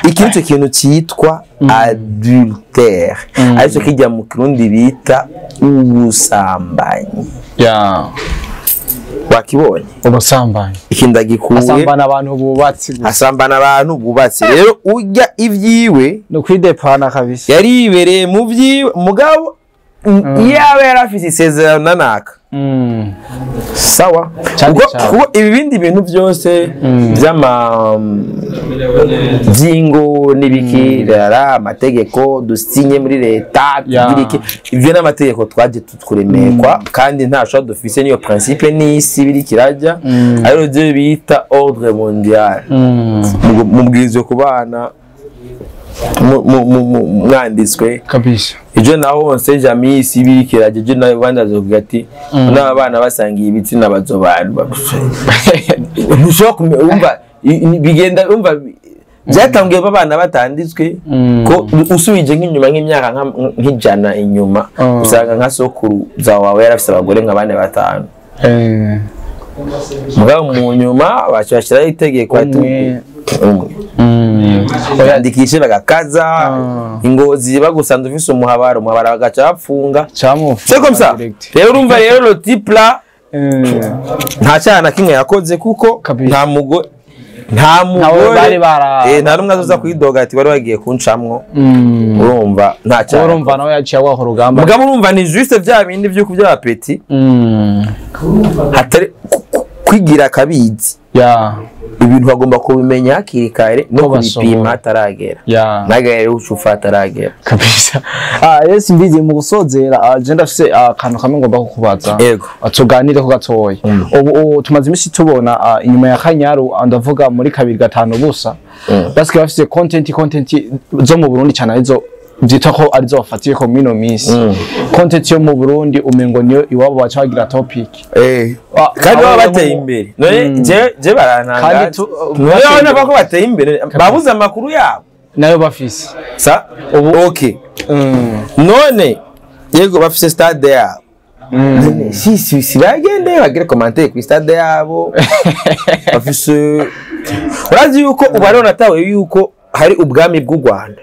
Iki nicyo kintu cyitwa adultère, aricyo kijya mu Kirundi bita ubusambanyi. Wakibonye? Ubusambanyi. Iki ndagikuye. Asambana abantu bubatse gusa. Asambana abantu bubatse. Rero urya ibyiwe ni ukwidepana kabisa. Yari yibereye mu byiwe, mugabo iyaba yari afise isezerano na naka, sawa. Cyane Kuko cyane. kuko ibi bindi bintu byose by'ama by'ingo n'ibiki rara, amategeko dusinye muri leta, tugira iki, ibyo n'amategeko twaje tukuremekwa, kandi nta shobora dufise niyo principe n'isi biri kirajya, ariyo byo bita ordre mondial. Mubwirizwe kubana mwanditswe. Kabisa. Ejo naho hose jamais isi biri kirajya, ejo nawe abandi bazovuga ati n'aba bana basangiye ibitsina bazobana. Ntushobora kumenya, umva bigenda, umva byatangiye abana batanditswe, ko usubije nk'inyuma nk'imyaka nk'ijana inyuma, usanga nka sokuru za wawe yarafise abagore nka bane, batanu. Mugabo mu nyuma baca bashyiraho itegeko ati Umwe. Umwe. Yandikishe bagakaza ingozi, bagusanze ufise umuhabara, umuhabara bagaca bapfunga. Camufu. C'est comme ça. Rero urumva rero le type là nta cyaha na kimwe yakoze, kuko Kabisa. nta mugore, nta mugore bari bara- nta n'umwe azoza kwidoga ati wari wagiye kuncamwo. Urumva nta cyaha. Urumva nawe yaciye agwa ku rugamba. Mugabo urumva ni juste bya bindi byo kubyaba petit hatari Kwigira akabizi, ibintu bagomba kubimenya hakiri kare no Ko basohora. kubipima hataragera. Nagere ucufa hataragera. Kabisa. Yes, mbizi mu gusozera, je ndafise akantu kamwe ngomba kukubaza. Yego. Tuganire ko gatoya. Ubu tumaze iminsi tubona, inyuma ya Kanyaru, ndavuga muri 250, basigaye bafise content zo mu Burundi cyane, arizo byitwa ko arizo bafatiye ko mino minsi. Content yo mu Burundi umengo niyo iwabo baca bagira topic. Kandi baba abo bateye imbere. None je barantangaza. Kandi None bateye urabona imbere. ko bateye imbere, babuze amakuru yabo. Nayo bafise. Sa ubu okay. None yego, bafise stade yabo. None si bagende bagire commentaire kuri stade yabo bafise. Urazi yuko ubu hariho natawe yuko hari ubwami bw'u Rwanda.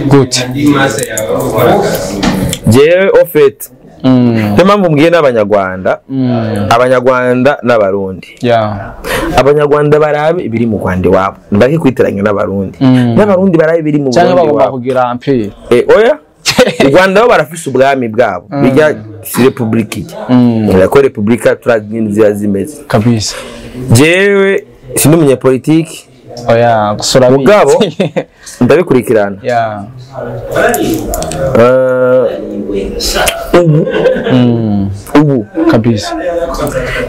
Gute? Jewe au fait, niyo mpamvu mbwiye n'Abanyarwanda, Abanyarwanda n'Abarundi, Abanyarwanda barabe ibiri mu Rwanda iwabo, ndake kwitiranya n'Abarundi, n'Abarundi barabe ibiri mu Cyangwa Burundi bagomba iwabo. kugira empire. Oya, u Rwanda bo barafise ubwami bwabo, bijya si republika ijya ko republika turazi nyine ziba zimeze. Jewe sindi umunyepolitiki. Oya, gusura. Mugabo, ndabikurikirana. Ubu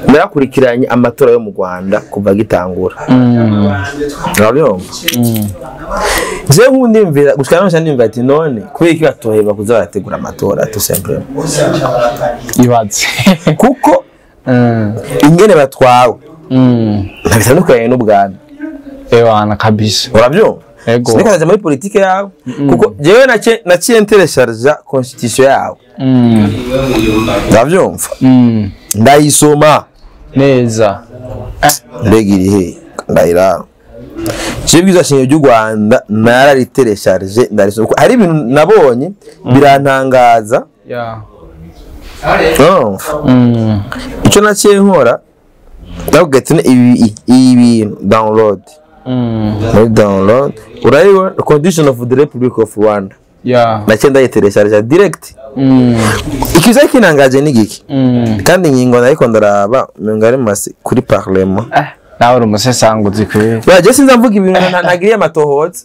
narakurikiranye amatora yo mu Rwanda kuva gitangura. Urabyumva, jewe nk'ubu ndimvira gushika naho ndimvira ati: none kubera iki batoheba kuza barategura amatora tout simplement? Ibaze. Kuko ingene batwawe ntabitandukanye n'ubwami. Ewana, kabisa. Urabyumva? Ego. Siniko ndaja muri politike yawe, kuko jewe naciye nteresharja constitution yawe. Urabyumva? Ndayisoma Neza. Mbega iri he? Ndayiraba. Jewe ibwirizwa shingiro ry'u Rwanda narariteresharje, ndarisoma, kuko hari ibintu nabonye birantangaza. Urumva? Icyo naciye nkora, ndavuga ati: ibi bintu download. Muri download urayibona, Constitution of the Republic of Rwanda. Naciye ndayiteresharja direct. Ikiza kinangaje ni giki? Kandi ingingo nariko ndaraba umengo ari kuri parlement. Nawe uri umusesanguzi kweri. Oya, je sinza mvuga ibintu ntagiriye amatohoza.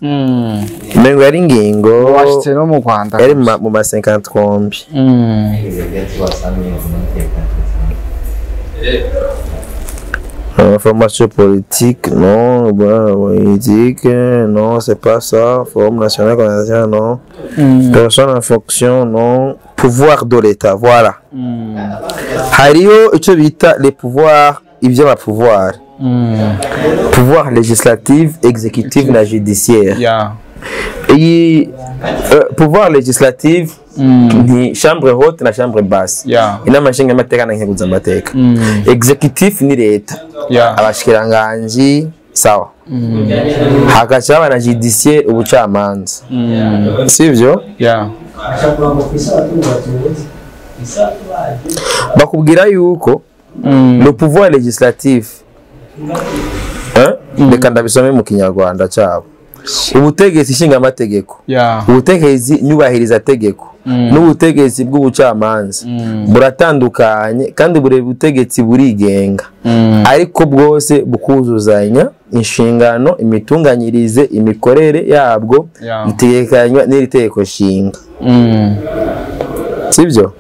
Umengo yari ingingo Washitse no mu Rwanda. Yari mu ma 50 kombi. Formation politique, non, bon, politique, non, c'est pas ça. Forum national, condamnation, non. Personne en fonction, non. Pouvoir de l'État, voilà. Hariho icyo bita les pouvoirs, iby'amapouvoir. Pouvoir législatif, exécutif na judiciaire. Iyi pouvoir législatif ni chambre haute na chambre basse. Inama nshingamateka na nkenguzamateka. Exécutif ni leta. Abashikiranganji, sawa. Hagaca haba na judiciaire, ubucamanza, sivyo? Yeah. Bakubwira yuko le pouvoir législatif, hein? Reka ndabisome mu Kinyarwanda cyabo. Ubutegetsi nshingamategeko, ubutegetsi nyubahiriza tegeko n'ubutegetsi bw'ubucamanza buratandukanye, kandi buri butegetsi burigenga, ariko bwose bukuzuzanya inshingano. Imitunganyirize, imikorere yabwo itegekanywa n'iri tegeko nshinga. Sibyo?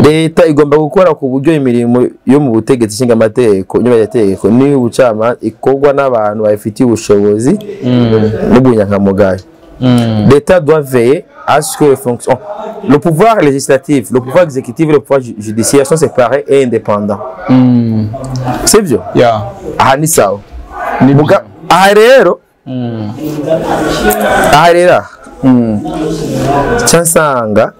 Leta igomba gukora ku buryo imirimo yo mu butegetsi nshingamategeko, nyubahirizategeko n'iy'ubucamanza ikorwa n'abantu babifitiye ubushobozi n'ubunyankamugayo. L'État doit veiller à ce que les fonctions, le pouvoir législatif, le pouvoir exécutif et le pouvoir judiciaire sont séparés et indépendants. Sibyo? Yeah. Aha ni sawa. Ni Aha rero, aha rero aha nca nsanga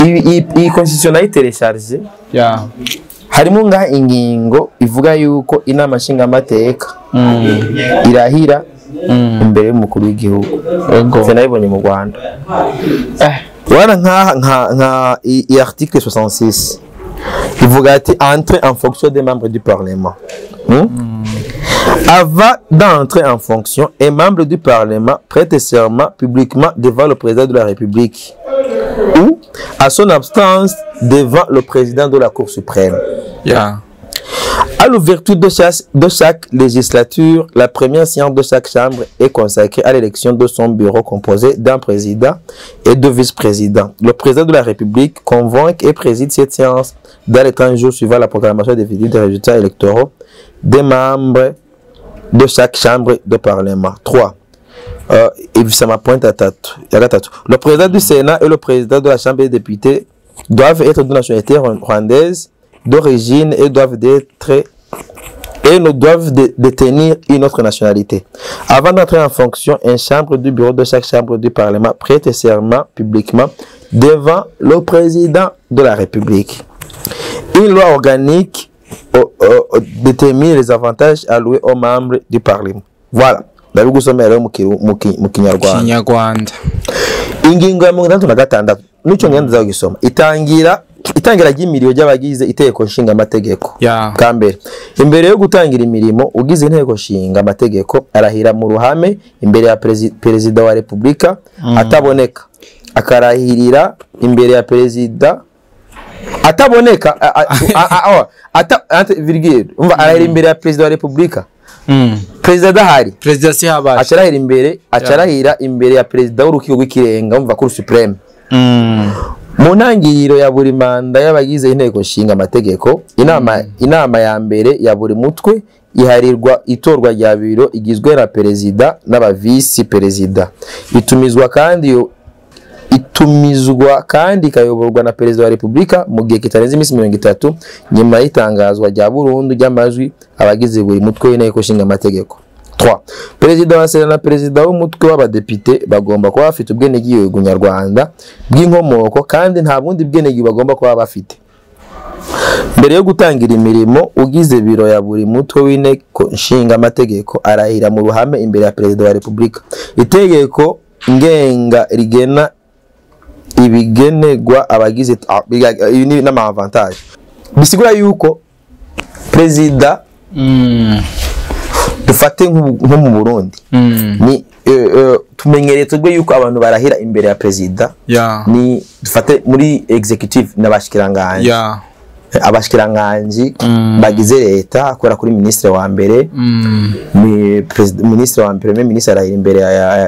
iyi constitution nayiteresharje, harimo ngaha ingingo ivuga yuko inama nshingamateka irahira imbere y'umukuru w'igihugu. Ego. Sinabibonye mu Rwanda. Wana nka iyi article 66 ivuga ati: entrée en fonction des membres du parlement. Avant d'entrer en fonction, un membre du Parlement prête serment publiquement devant le président de la République ou, à son absence, devant le président de la Cour suprême. À l'ouverture de chaque législature, la première séance de chaque chambre est consacrée à l'élection de son bureau composé d'un président et deux vice-présidents. Le président de la République convoque et préside cette séance dans les 30 jours suivant la proclamation définitive des résultats électoraux des membres de chaque chambre de parlement. 3. Et ça m'appointe à tatu. Le président du Sénat et le président de la Chambre des députés doivent être de nationalité rwandaise d'origine et doivent être et ne doivent détenir une autre nationalité. Avant d'entrer en fonction, une chambre du bureau de chaque chambre du Parlement prête serment publiquement devant le président de la République. Une loi organique détermine les avantages alloués aux membres du Parlement. Voilà. Ndabigusomera mu Kinyarwanda. Kinyarwanda. Ingingo ya 66 nico ngenda gisoma. Itangira ry'imirimo ry'abagize iteko nshinga amategeko. Bwa mbere, imbere yo gutangira imirimo ugize inteko nshinga amategeko arahira mu ruhame imbere ya perezida wa Republika ataboneka. Akarahirira imbere ya perezida ataboneka virgule umva arahira imbere ya perezida wa Republika. Perezida adahari, perezida si habaye, acarahira imbere, acarahira imbere ya perezida w'urukiko rw'ikirenga umva kuri supreme. Mu ntangiriro ya buri manda y'abagize inteko nshinga amategeko, inama ya mbere ya buri mutwe iharirwa itorwa rya biro igizwe na perezida n'abavisi perezida. Itumizwa kandi ikayoborwa na perezida wa Republika mu gihe kitarenze iminsi 30 nyuma y'itangazwa rya burundu ry'amajwi abagize buri mutwe w'inteko nshinga amategeko. 3. Perezida wa Sena na perezida w'umutwe w'abadepite bagomba kuba bafite ubwenegihugu nyarwanda bw'inkomoko kandi nta bundi bwenegihugu bagomba kuba bafite. Mbere yo gutangira imirimo ugize biro ya buri mutwe w'inteko nshinga amategeko arahira mu ruhame imbere ya perezida wa Republika. Itegeko ngenga rigena ibigenegwa abagize n'ama avantage. Bisigura yuko perezida dufate nko mu Burundi ni tumenyereye tubwe yuko abantu barahira imbere ya perezida ni dufate muri executive n'abashikiranganje abashikiranganje bagize leta akora kuri ministre wa mbere ni ministre wa mbere ministre arahira imbere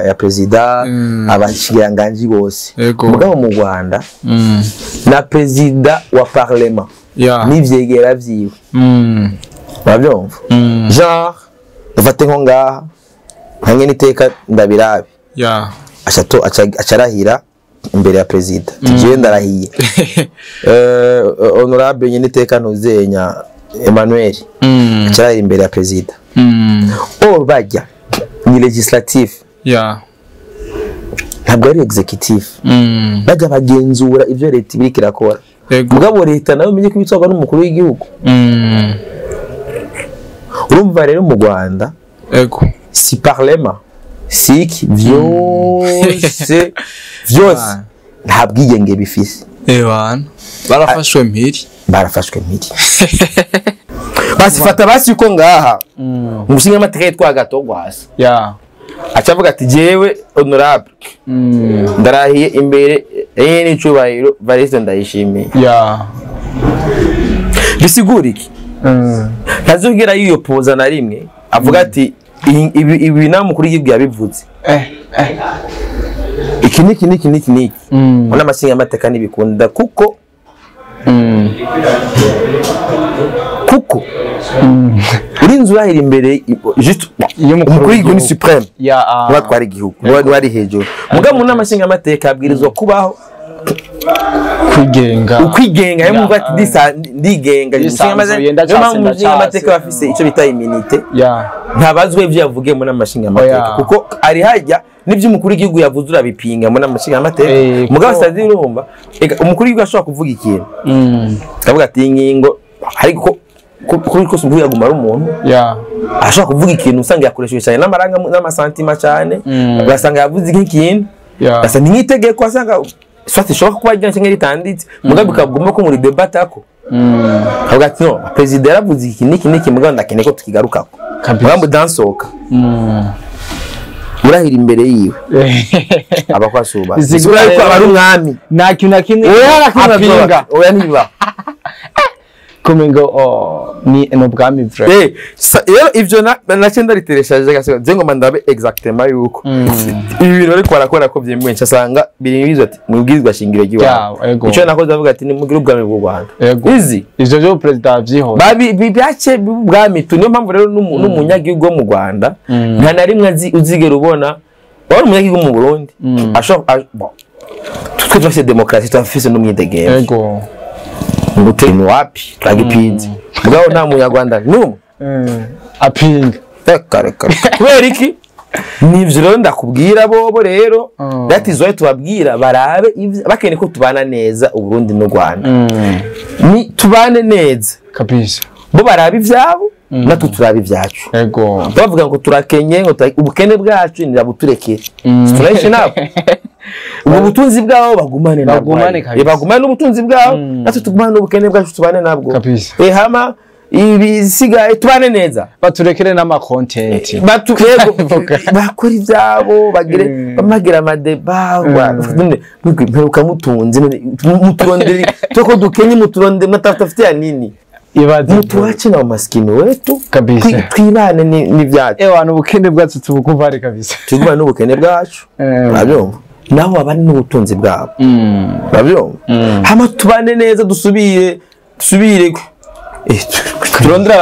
ya perezida abashikiranganje bose. Mugabo mu Rwanda na perezida wa parlement n'ivyegera vyiwe urabyumva genre dufate nko ngaha hamwe n'iteka ndabirabe ashato acarahira imbere ya perezida tugiye ndarahiye honorable nyine iteka ntuzenya Emmanuel acarahira imbere ya perezida or bajya ni legislative ntabwo ari executive bajya bagenzura ibyo leta ibiri kirakora. Mugabo leta nayo umenye ko ibitwarwa n'umukuru w'igihugu. Urumva rero mu Rwanda si parlement si iki vyose vyose nta bwigenge bifise. Barafashwe mpiri, barafashwe mpiri. Basifata basi uko ngaha umushinga amateka yitwa Gatogwasa acavuga ati jewe honorable ndarahiye imbere n'icubahiro Variste ndayishimiye. Bisigura iki? Ntazongera yiyopoza na rimwe avuga ati ibi namukuru y'igihugu yabivuze iki niki niki niki niki muri amashinga amateka ntibikunda kuko kuko urinzi urahira imbere juste umukuru w'igihugu ni supreme ubatwara igihugu wari hejuru. Mugabo muri amashinga amateka abwirizwa kubaho kwigenga ukwigenga yo muvuga ati ndigenga umushinga amateka bafise ico bita immunité ntabazwe ivyo yavugiye muri amashinga amateka kuko ari hajya n'ivyo umukuru w'igihugu yavuze urabipinga muri amashinga amateka. Mugabo sazi urumva umukuru w'igihugu ashobora kuvuga ikintu akavuga ati ingingo ariko kuri ko umukuru yaguma ari umuntu ashobora kuvuga ikintu usanga yakoresheje cyane n'amaranga n'amasantima cyane ugasanga yavuze nk'ikintu gasa n'itegeko asanga soit ishobora kuba rya cyangwa ritanditse mugabo bikagomba ko muri debate ako avuga ati no president yaravuze iki niki niki mugabo ndakeneye ko tukigarukako mugabo dansoka urahira imbere yiwe abakwasuba bisigura yuko aba ari umwami nta kintu na kimwe apinga oya niba Kumengo oh, ni ubwami vrai. Rero ivyo nace ndaritereshaje gasiga je ngoma ndabe exactement yuko ibi bintu bariko barakora ko vyemewe, nsanga biri bizwa ati mubwirizwa shingiro ry'iwabo. Yeah, ego. Ico nakoze avuga ati nimugire ubwami bw'u Rwanda. Ego. Izi Ivyo vyo perezida yavyihora. Babi byace ubwami tu. Niyo mpamvu rero n'umunyagihugu wo mu Rwanda nta na rimwe uzigera ubona wari umunyagihugu mu Burundi ashobora bon, twe turafise demokarasi, turafise n'umwidegemvyo. Ego. Ngo ni wapi turagipinze, mugabo nta munyarwanda n'umwe Apinga. Reka reka reka. Kubera iki? Nivyo rero ndakubwira, bobo rero that is why tubabwira barabe bakeneye ko tubana neza Uburundi n'u Rwanda, ni tubane neza. Kabisa. Bo baraba ivyabo, natwe turaba ibyacu. Ego. Bavuga ngo turakenye, ngo ubukene bwacu nirabuturekere, turahishe nabo ubwo butunzi bwabo bagumane nabwo. Bagumane kabisa. Bagumane n'ubutunzi bwabo, natwe tugumane n'ubukene bwacu, tubane nabwo. Kabisa. Hama ibisigaye tubane neza. Baturekere n'ama content. Yego, Vuga. bakora ibyabo bagire bamagira amadeba mperuka mutunze muturondere tuko dukenye, muturondere mnatafuta ya nini? Ibaze. Mutuache na umaskini wetu. Kabisa. Twibane n'ibyacu. Ewa, n'ubukene bwacu tubukuvare kabisa. Tugumane n'ubukene bwacu, urabyumva, nabo babane n'ubutunzi bwabo, urabyumva, hama tubane neza, dusubire turondere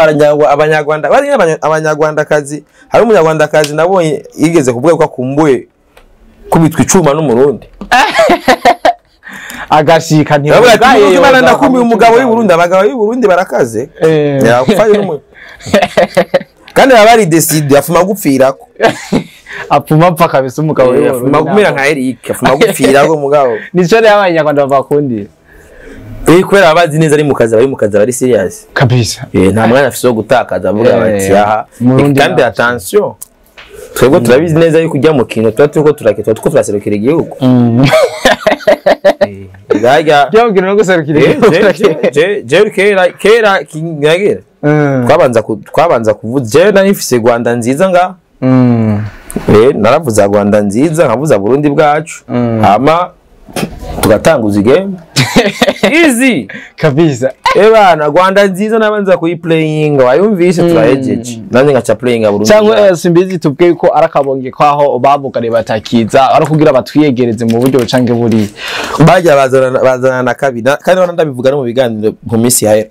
abanyarwanda bari abanyarwandakazi. Hari umunyarwandakazi nabonye yigeze kuvuga ko akumbuye kubitwa icuma n'umurundi. Agashika. Aravuga ati ntibugaye. "Imana, ndakumbuye umugabo w'i Burundi, abagabo b'i Burundi barakaze." Yakupfaye kandi baba bari décidé, afuma gupfirako. Apfuma apfa kabisa umugabo w'i Afuma Burundi. kumera nka Eric, afuma gupfirako mugabo. Nico rero abanyarwanda bakundira. Kubera abazi neza ari mu kazi, bari mu kazi, bari serious. Kabisa. Nta mwanya afise wo gutakaza, avuga bati aha. Murundi Kandi nawe. attention, twebwe turabizi neza yuko ujya mu kintu tuba turiko turakina, tuba turiko turaserukira igihugu. Gajya Byabwira no guserukira igihugu. Je kera kinyagira twabanza kuvuza, je nari mfise Rwanda nziza nga naravuza Rwanda nziza, nkavuza Burundi bwacu, hama tugatanguza igame easy. Kabisa. Ebana, Rwanda nziza nabanza kuyiplayinga, wayumvise, turahejeje, nanjye ngaca playinga Burundi Cyangwa bwacu. Simbizi, tubwiye ko ari akabonge kwaho bavugane batakiza ari kugira batwiyegereze mu buryo bucange buriya. Bajya bazana na kabiri kandi bana ndabivuga no mu biganiro mu minsi yahera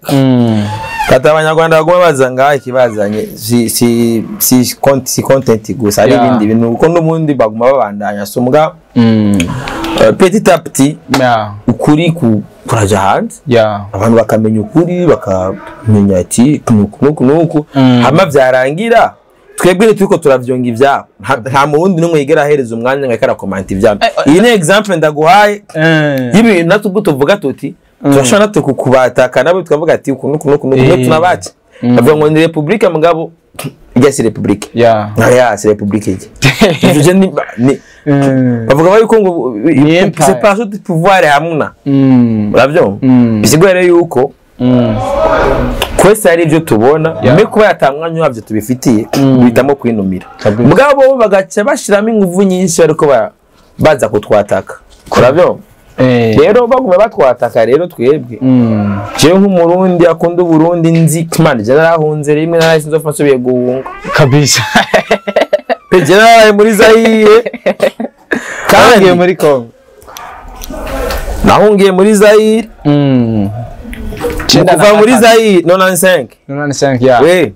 kata abanyarwanda baguma baza ngaha, ikibazanye si content gusa, ari ibindi bintu, kuko n'ubundi baguma babandanya, so muga petit à petit ukuri kuraja hanze, abantu bakamenya ukuri, bakamenya ati nuku nuku nuku. Hama vyarangira twebwe ntituriko turavyonga ivyabo. Nta murundi n'umwe yigera ahereza umwanya ngo ariko arakomanta ivyabo. Iyi ni exemple ndaguhaye y'ibintu natwe ubwo tuvuga tuti turashobora natwe kukubataka nabo, tukavuga ati uku nuku nuku nuku. Tunabaca bavuga ngo ni republika, mugabo ijya si republika. Nka si republika ijya. Ivyo je bavuga yuko ngo Ni empire. Séparation du pouvoir hamuna, uravyumva? Bisigura rero yuko kwese hari ibyo tubona mbe kuba yatamwanya wabyo tubifitiye, duhitamo kwinumira. Kabisa. Mugabo bo bagaca bashiramo inguvu nyinshi ariko baza kutwataka, uravyumva? Rero baguma batwataka, rero twebwe jewe nk'umurundi akunda uburundi, nzi Imana, je narahunze rimwe, narahise nzopfa nsubiye guhunga. Kabisa. Pe je naraye muri Zaire kandi kandi muri Congo. Nahungiye muri Zaire. Mu kuva muri Zaire 95. 95, ya. We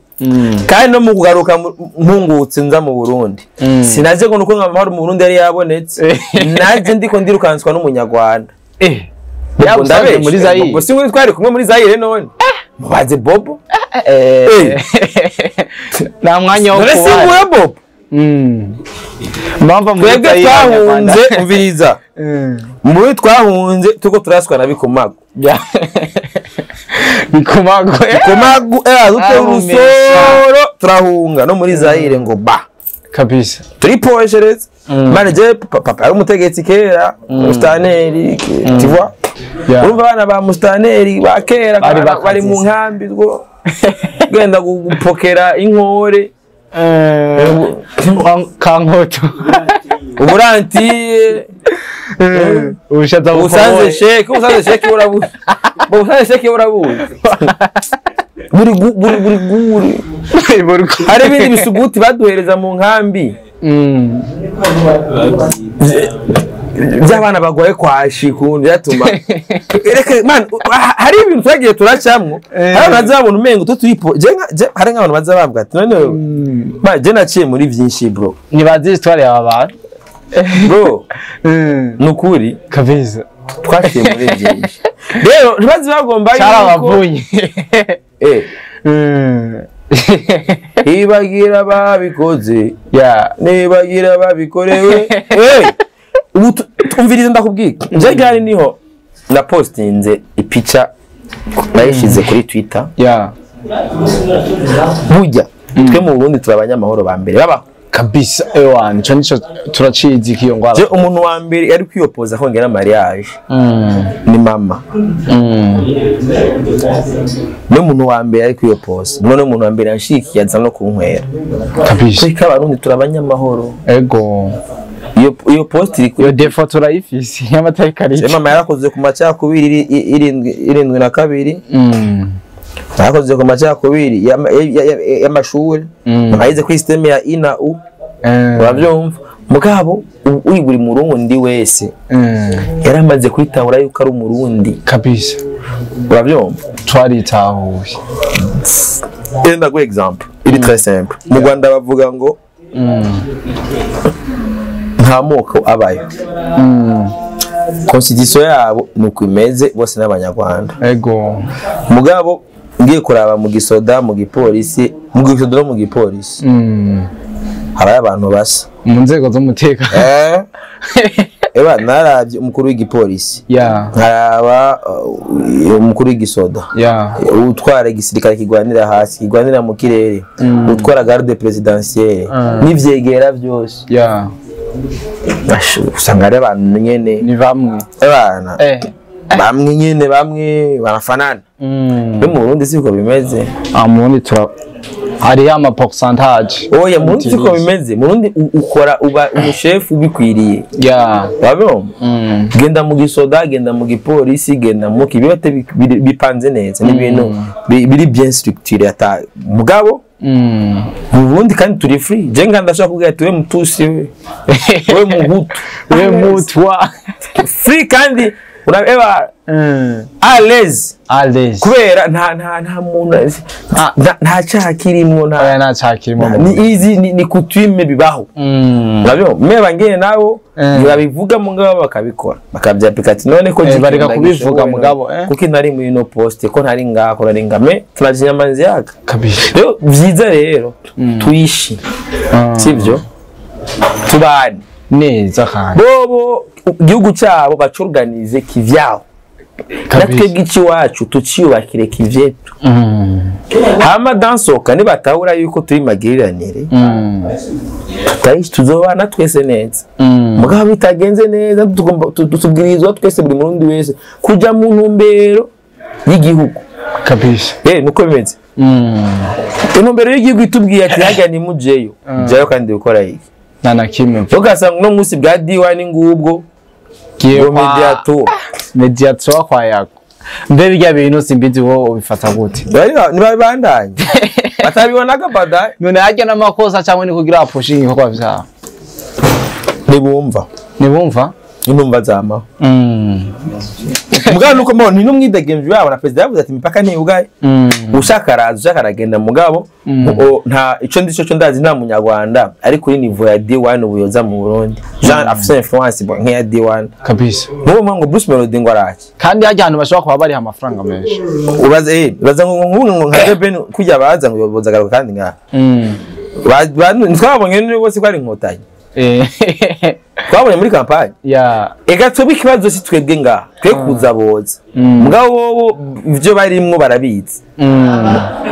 kandi no mu kugaruka mpungutse nza mu Burundi, sinaje ngo nuko amahoro mu Burundi yari yabonetse, naje ndiko ndirukanswa n'umunyarwanda. Bobo. Yagusanze Ndabeshe. muri Zaire? Bobo si twari kumwe muri Zaire, none mubaze Bobo. Nta mwanya wo None si kubana. nguye Bobo. Mpamvu muri Twebwe Zaire twahunze, Abanyarwanda. umviriza, mu Burundi twahunze turiko turaswa na Bikomagu. Bikomagu. Bikomagu dute Ah, urusoro turahunga no muri Zaire ngo ba Kabisa. turiposhereza mane. Je papa yari umutegetsi kera, mustaneri, tu vois? Urumva abana ba mustaneri ba kera Bari bari mu bakaze. nkambi two genda gupokera inkore. Kankoto. Uburanti Ubushaza usanze sheke, usanze sheke urabuze. Usanze sheke urabuze. Buri buri buri guri. Hari ibindi bisuguti baduhereza mu nkambi. By'abana bagwaye kwashi kuntu byatuma. Reka man, hari ibintu twagiye turacamwo. Hari abantu bazabona umengo tutuyipo. Je hari nk'abantu bazabavuga ati none man, je naciye muri byinshi bro. Nibazi histoire y'aba bantu. Bro, nukuri kabisa twaciye muri byinshi. Rero ntibazi bagomba yuko cyarabavunye. Ibagira babikoze. Yeah. Nibagira babikorewe. Ubu tumvirize ndakubwira. Nje gari niho na postinze ipica nayishize kuri Twitter. Yeah. Burya twe mu Burundi turi abanyamahoro ba mbere baba kabisa. Ewa nico nico turacizi kiyo ngwara. Je umuntu wa mbere yari kwiyopoza kongera mariage. Ni mama. Ni umuntu wa mbere yari kwiyopoza. None umuntu wa mbere yanshikiye aza no kunkwera. Kabisa. Tweka abarundi turi abanyamahoro. Ego. Iyo post iri iyo defo turayifisi y'amateka ari. Mama yarakoze ku macakubiri 72. Yarakoze ku macakubiri y'amashuri. Mama yize kuri system ya I na U. Urabyumva? Mugabo uri buri murundi wese yaramaze kwitahura yuko ari umurundi. Kabisa. Urabyumva? Twaritahuye. Enda go example. Iri très simple. Mu Rwanda bavuga ngo nta moko abayo. Constitution yabo nuko imeze bose n'abanyarwanda. Ego. Mugabo ngiye kuraba mu gisoda, mu gipolisi, mu gisoda no mu gipolisi. Hari abantu basa mu nzego z'umutekano. Eba naravye umukuru w'igipolisi. Yeah. Nkaraba umukuru w'igisoda. Yeah. Utwara igisirikare kigwanira hasi, kigwanira mu kirere, utwara garde présidentielle, n'ivyegera byose. Yeah. Usanga ari abantu nyene. Ni bamwe. Abana. Bamwe nyene bamwe barafanana. No mu Burundi siko bimeze. Ah, mu Burundi tura hari ama pourcentage. Oya mu Burundi siko bimeze. Mu Burundi ukora uba umushefu ubikwiriye. Yeah. Wabyo? Genda mu gisoda, genda mu gipolisi, genda mu kibiyote bipanze neza. Ni ibintu biri bien structuré ata mugabo. Mu Burundi kandi turi free. Je nganda ndashaka kugira tuwe mutusi we. We muhutu, we mutwa. Free kandi urabeba à l'aise. À l'aise. Kubera nta muntu nta cyaha kirimo, nta cyaha kirimo. Ni easy, ni coutume bibaho. Urabyo meba ngene nabo ntibabivuga mugabo bakabikora. Bakabyapika ati none ko bareka kubivuga mugabo kuko ntari muri no poste ko ntari ngako nari ngame turazinyamanzi yaka. Kabisa. Rero byiza rero tuishi. Sivyo? Tubane neza kandi. Bobo igihugu cyabo bacorganize kivyabo. Natwe gici wacu tuciyubakire kivyetu. Hama dansoka nibatahura yuko turi magiriranire. Tutaishi tuzobana twese neza. Mugabo bitagenze neza tugomba tubwirizwa twese buri murundi wese kuja mu ntumbero y'igihugu. Kabisa. Nuko bimeze. Intumbero y'igihugu itubwiye ati hajya ni mujeyo. Jayo kandi ukora iki? Nta kimwe. Ugasanga no munsi bwa D1 ngubwo giye mediator. Mediator kwa yako. Mbe bijya bintu simbizi wo ubifata gute? Nibabandanye. Batabibonaga badaye. None hajya n'amakosa cyangwa ni kugira pushing ibikorwa vyabo. Nibumva. Nibumva? Intumva zama. Mugabo nuko mbona ni numwidegemvyo wabo na president yavuze ati imipaka ntiyugaye. Ushaka araza ushaka aragenda mugabo nta ico ndico cyo ndazi nta munyarwanda ari kuri niveau ya D1 ubuyoza mu Burundi. Jean afise influence bo nk'iya D1. Kabisa. Nuwo mwango Bruce Melody ngo araki. Kandi hajya ahantu bashobora kuba bari amafaranga menshi. Ubaze baza ngo ngo nka Ben kujya baza ngo boza garuka kandi nga. Twabonye ni bose ko ari inkotanyi. Twabonye muri campagne. Yeah. Ega twebwe ikibazo si twebwe ngaha twe kuza boza. Mugabo bobo ivyo barimwo barabizi.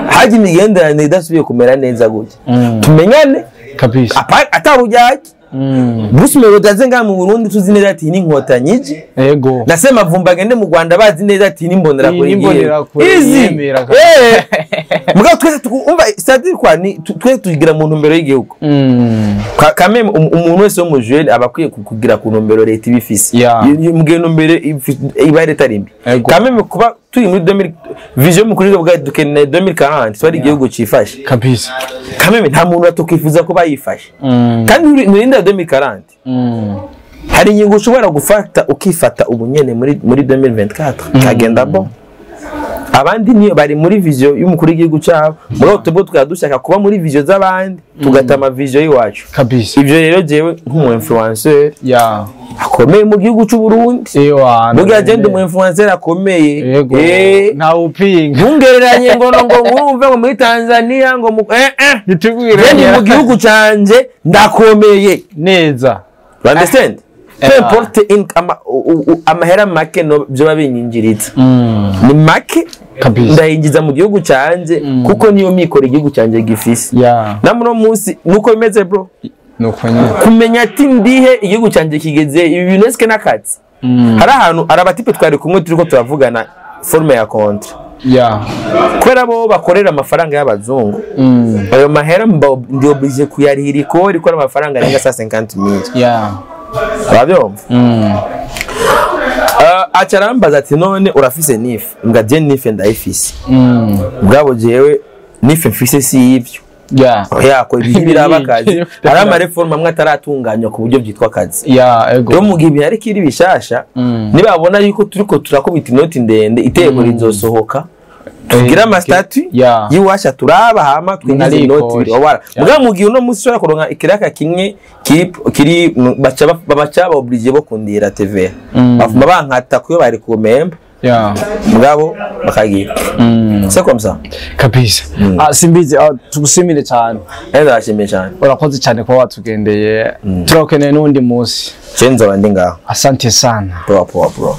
Haje imigenderanire idasubiye kumera neza gutya. Tumenyane kabisa. Atarujyaki. Bruce Melody aze ngaha mu Burundi tuzi neza ati ni inkotanyi ije. Ego. Nasema vumba gende mu Rwanda bazi neza ati ni imbonera kuri Imbonera kuri. Easy. Mugabo twese umva, c'est-à-dire quoi, ni twese tugira mu ntumbero y'igihugu. Quand même umuntu wese w'umujene aba akwiye kugira ku ntumbero leta iba ifise. Mu gihe intumbero iba leta ari mbi, quand même kuba turi muri 2000, vision mukuru w'igihugu dukeneye 2040 twari igihugu cifashe. Quand même nta muntu atukwifuza kuba yifashe. Kandi nurinda 2040, hari ingingo ushobora gufata ukifata ubu nyene muri 2024 kagenda bon. Abandi niyo bari muri vision y'umukuru w'igihugu cyabo, muri twebwe tukaba dushaka kuba muri vision z'abandi, tugatama vision y'iwacu. Ivyo rero jewe nk'umu influenceur akomeye mu gihugu cy'u Burundi, burya je ndi umu influenceur akomeye. Yego. Ntawe upinga. Ntungereranye ngo nkurumve ngo muri Tanzania ngo mu Nitubwire. Je ndi mu gihugu canje, ndakomeye. Neza. You understand? Peu importe amahera make no byo binyinjiriza ni make, ndayinjiza mu gihugu canje kuko niyo mikoro igihugu canje gifise. Na muno munsi nuko bimeze, bro. Nuko nyine. Kumenya ati ndihe igihugu canje kigeze, ibi bintu eske n'akazi. Hari ahantu hari abatipe twari kumwe turiko turavugana forme ya contrat, kubera bo bakorera amafaranga y'abazungu, ayo mahera mba ndi obligé kuyarihira ikori ko ari amafaranga arenga 150 mille. Urabyumva? Aca arambaza ati: "None urafise NIF?" Mbwa je NIF ndayifise. Bwabo jewe NIF mfise si ivyo. Yako ibi biraba akazi, hari ama réformes amwe ataratunganywa ku buryo byitwa akazi. Rero mu gihe ibintu ariko iri bishasha, nibabona yuko turiko turakubita inoti ndende, itegeko rizosohoka tugire ama statuts y'iwasha turaba, hama twinjize Munarikore. inoti ibiri wabara. Mugabo mu gihe uno munsi ushobora kuronka ikiraka kimwe kiri baca ba obligé bo kundira TVA, bafuma bankata kuyo bari kumemba, mugabo bakagira, c'est comme ça. Kabisa. Ah, simbizi, tugushimire cyane. Enda ndashimiye cyane. Urakoze cyane kuba watugendeye, turakeneye n'undi munsi. Je nzoba ndi ngaho. Asante sana. Poa poa, bro.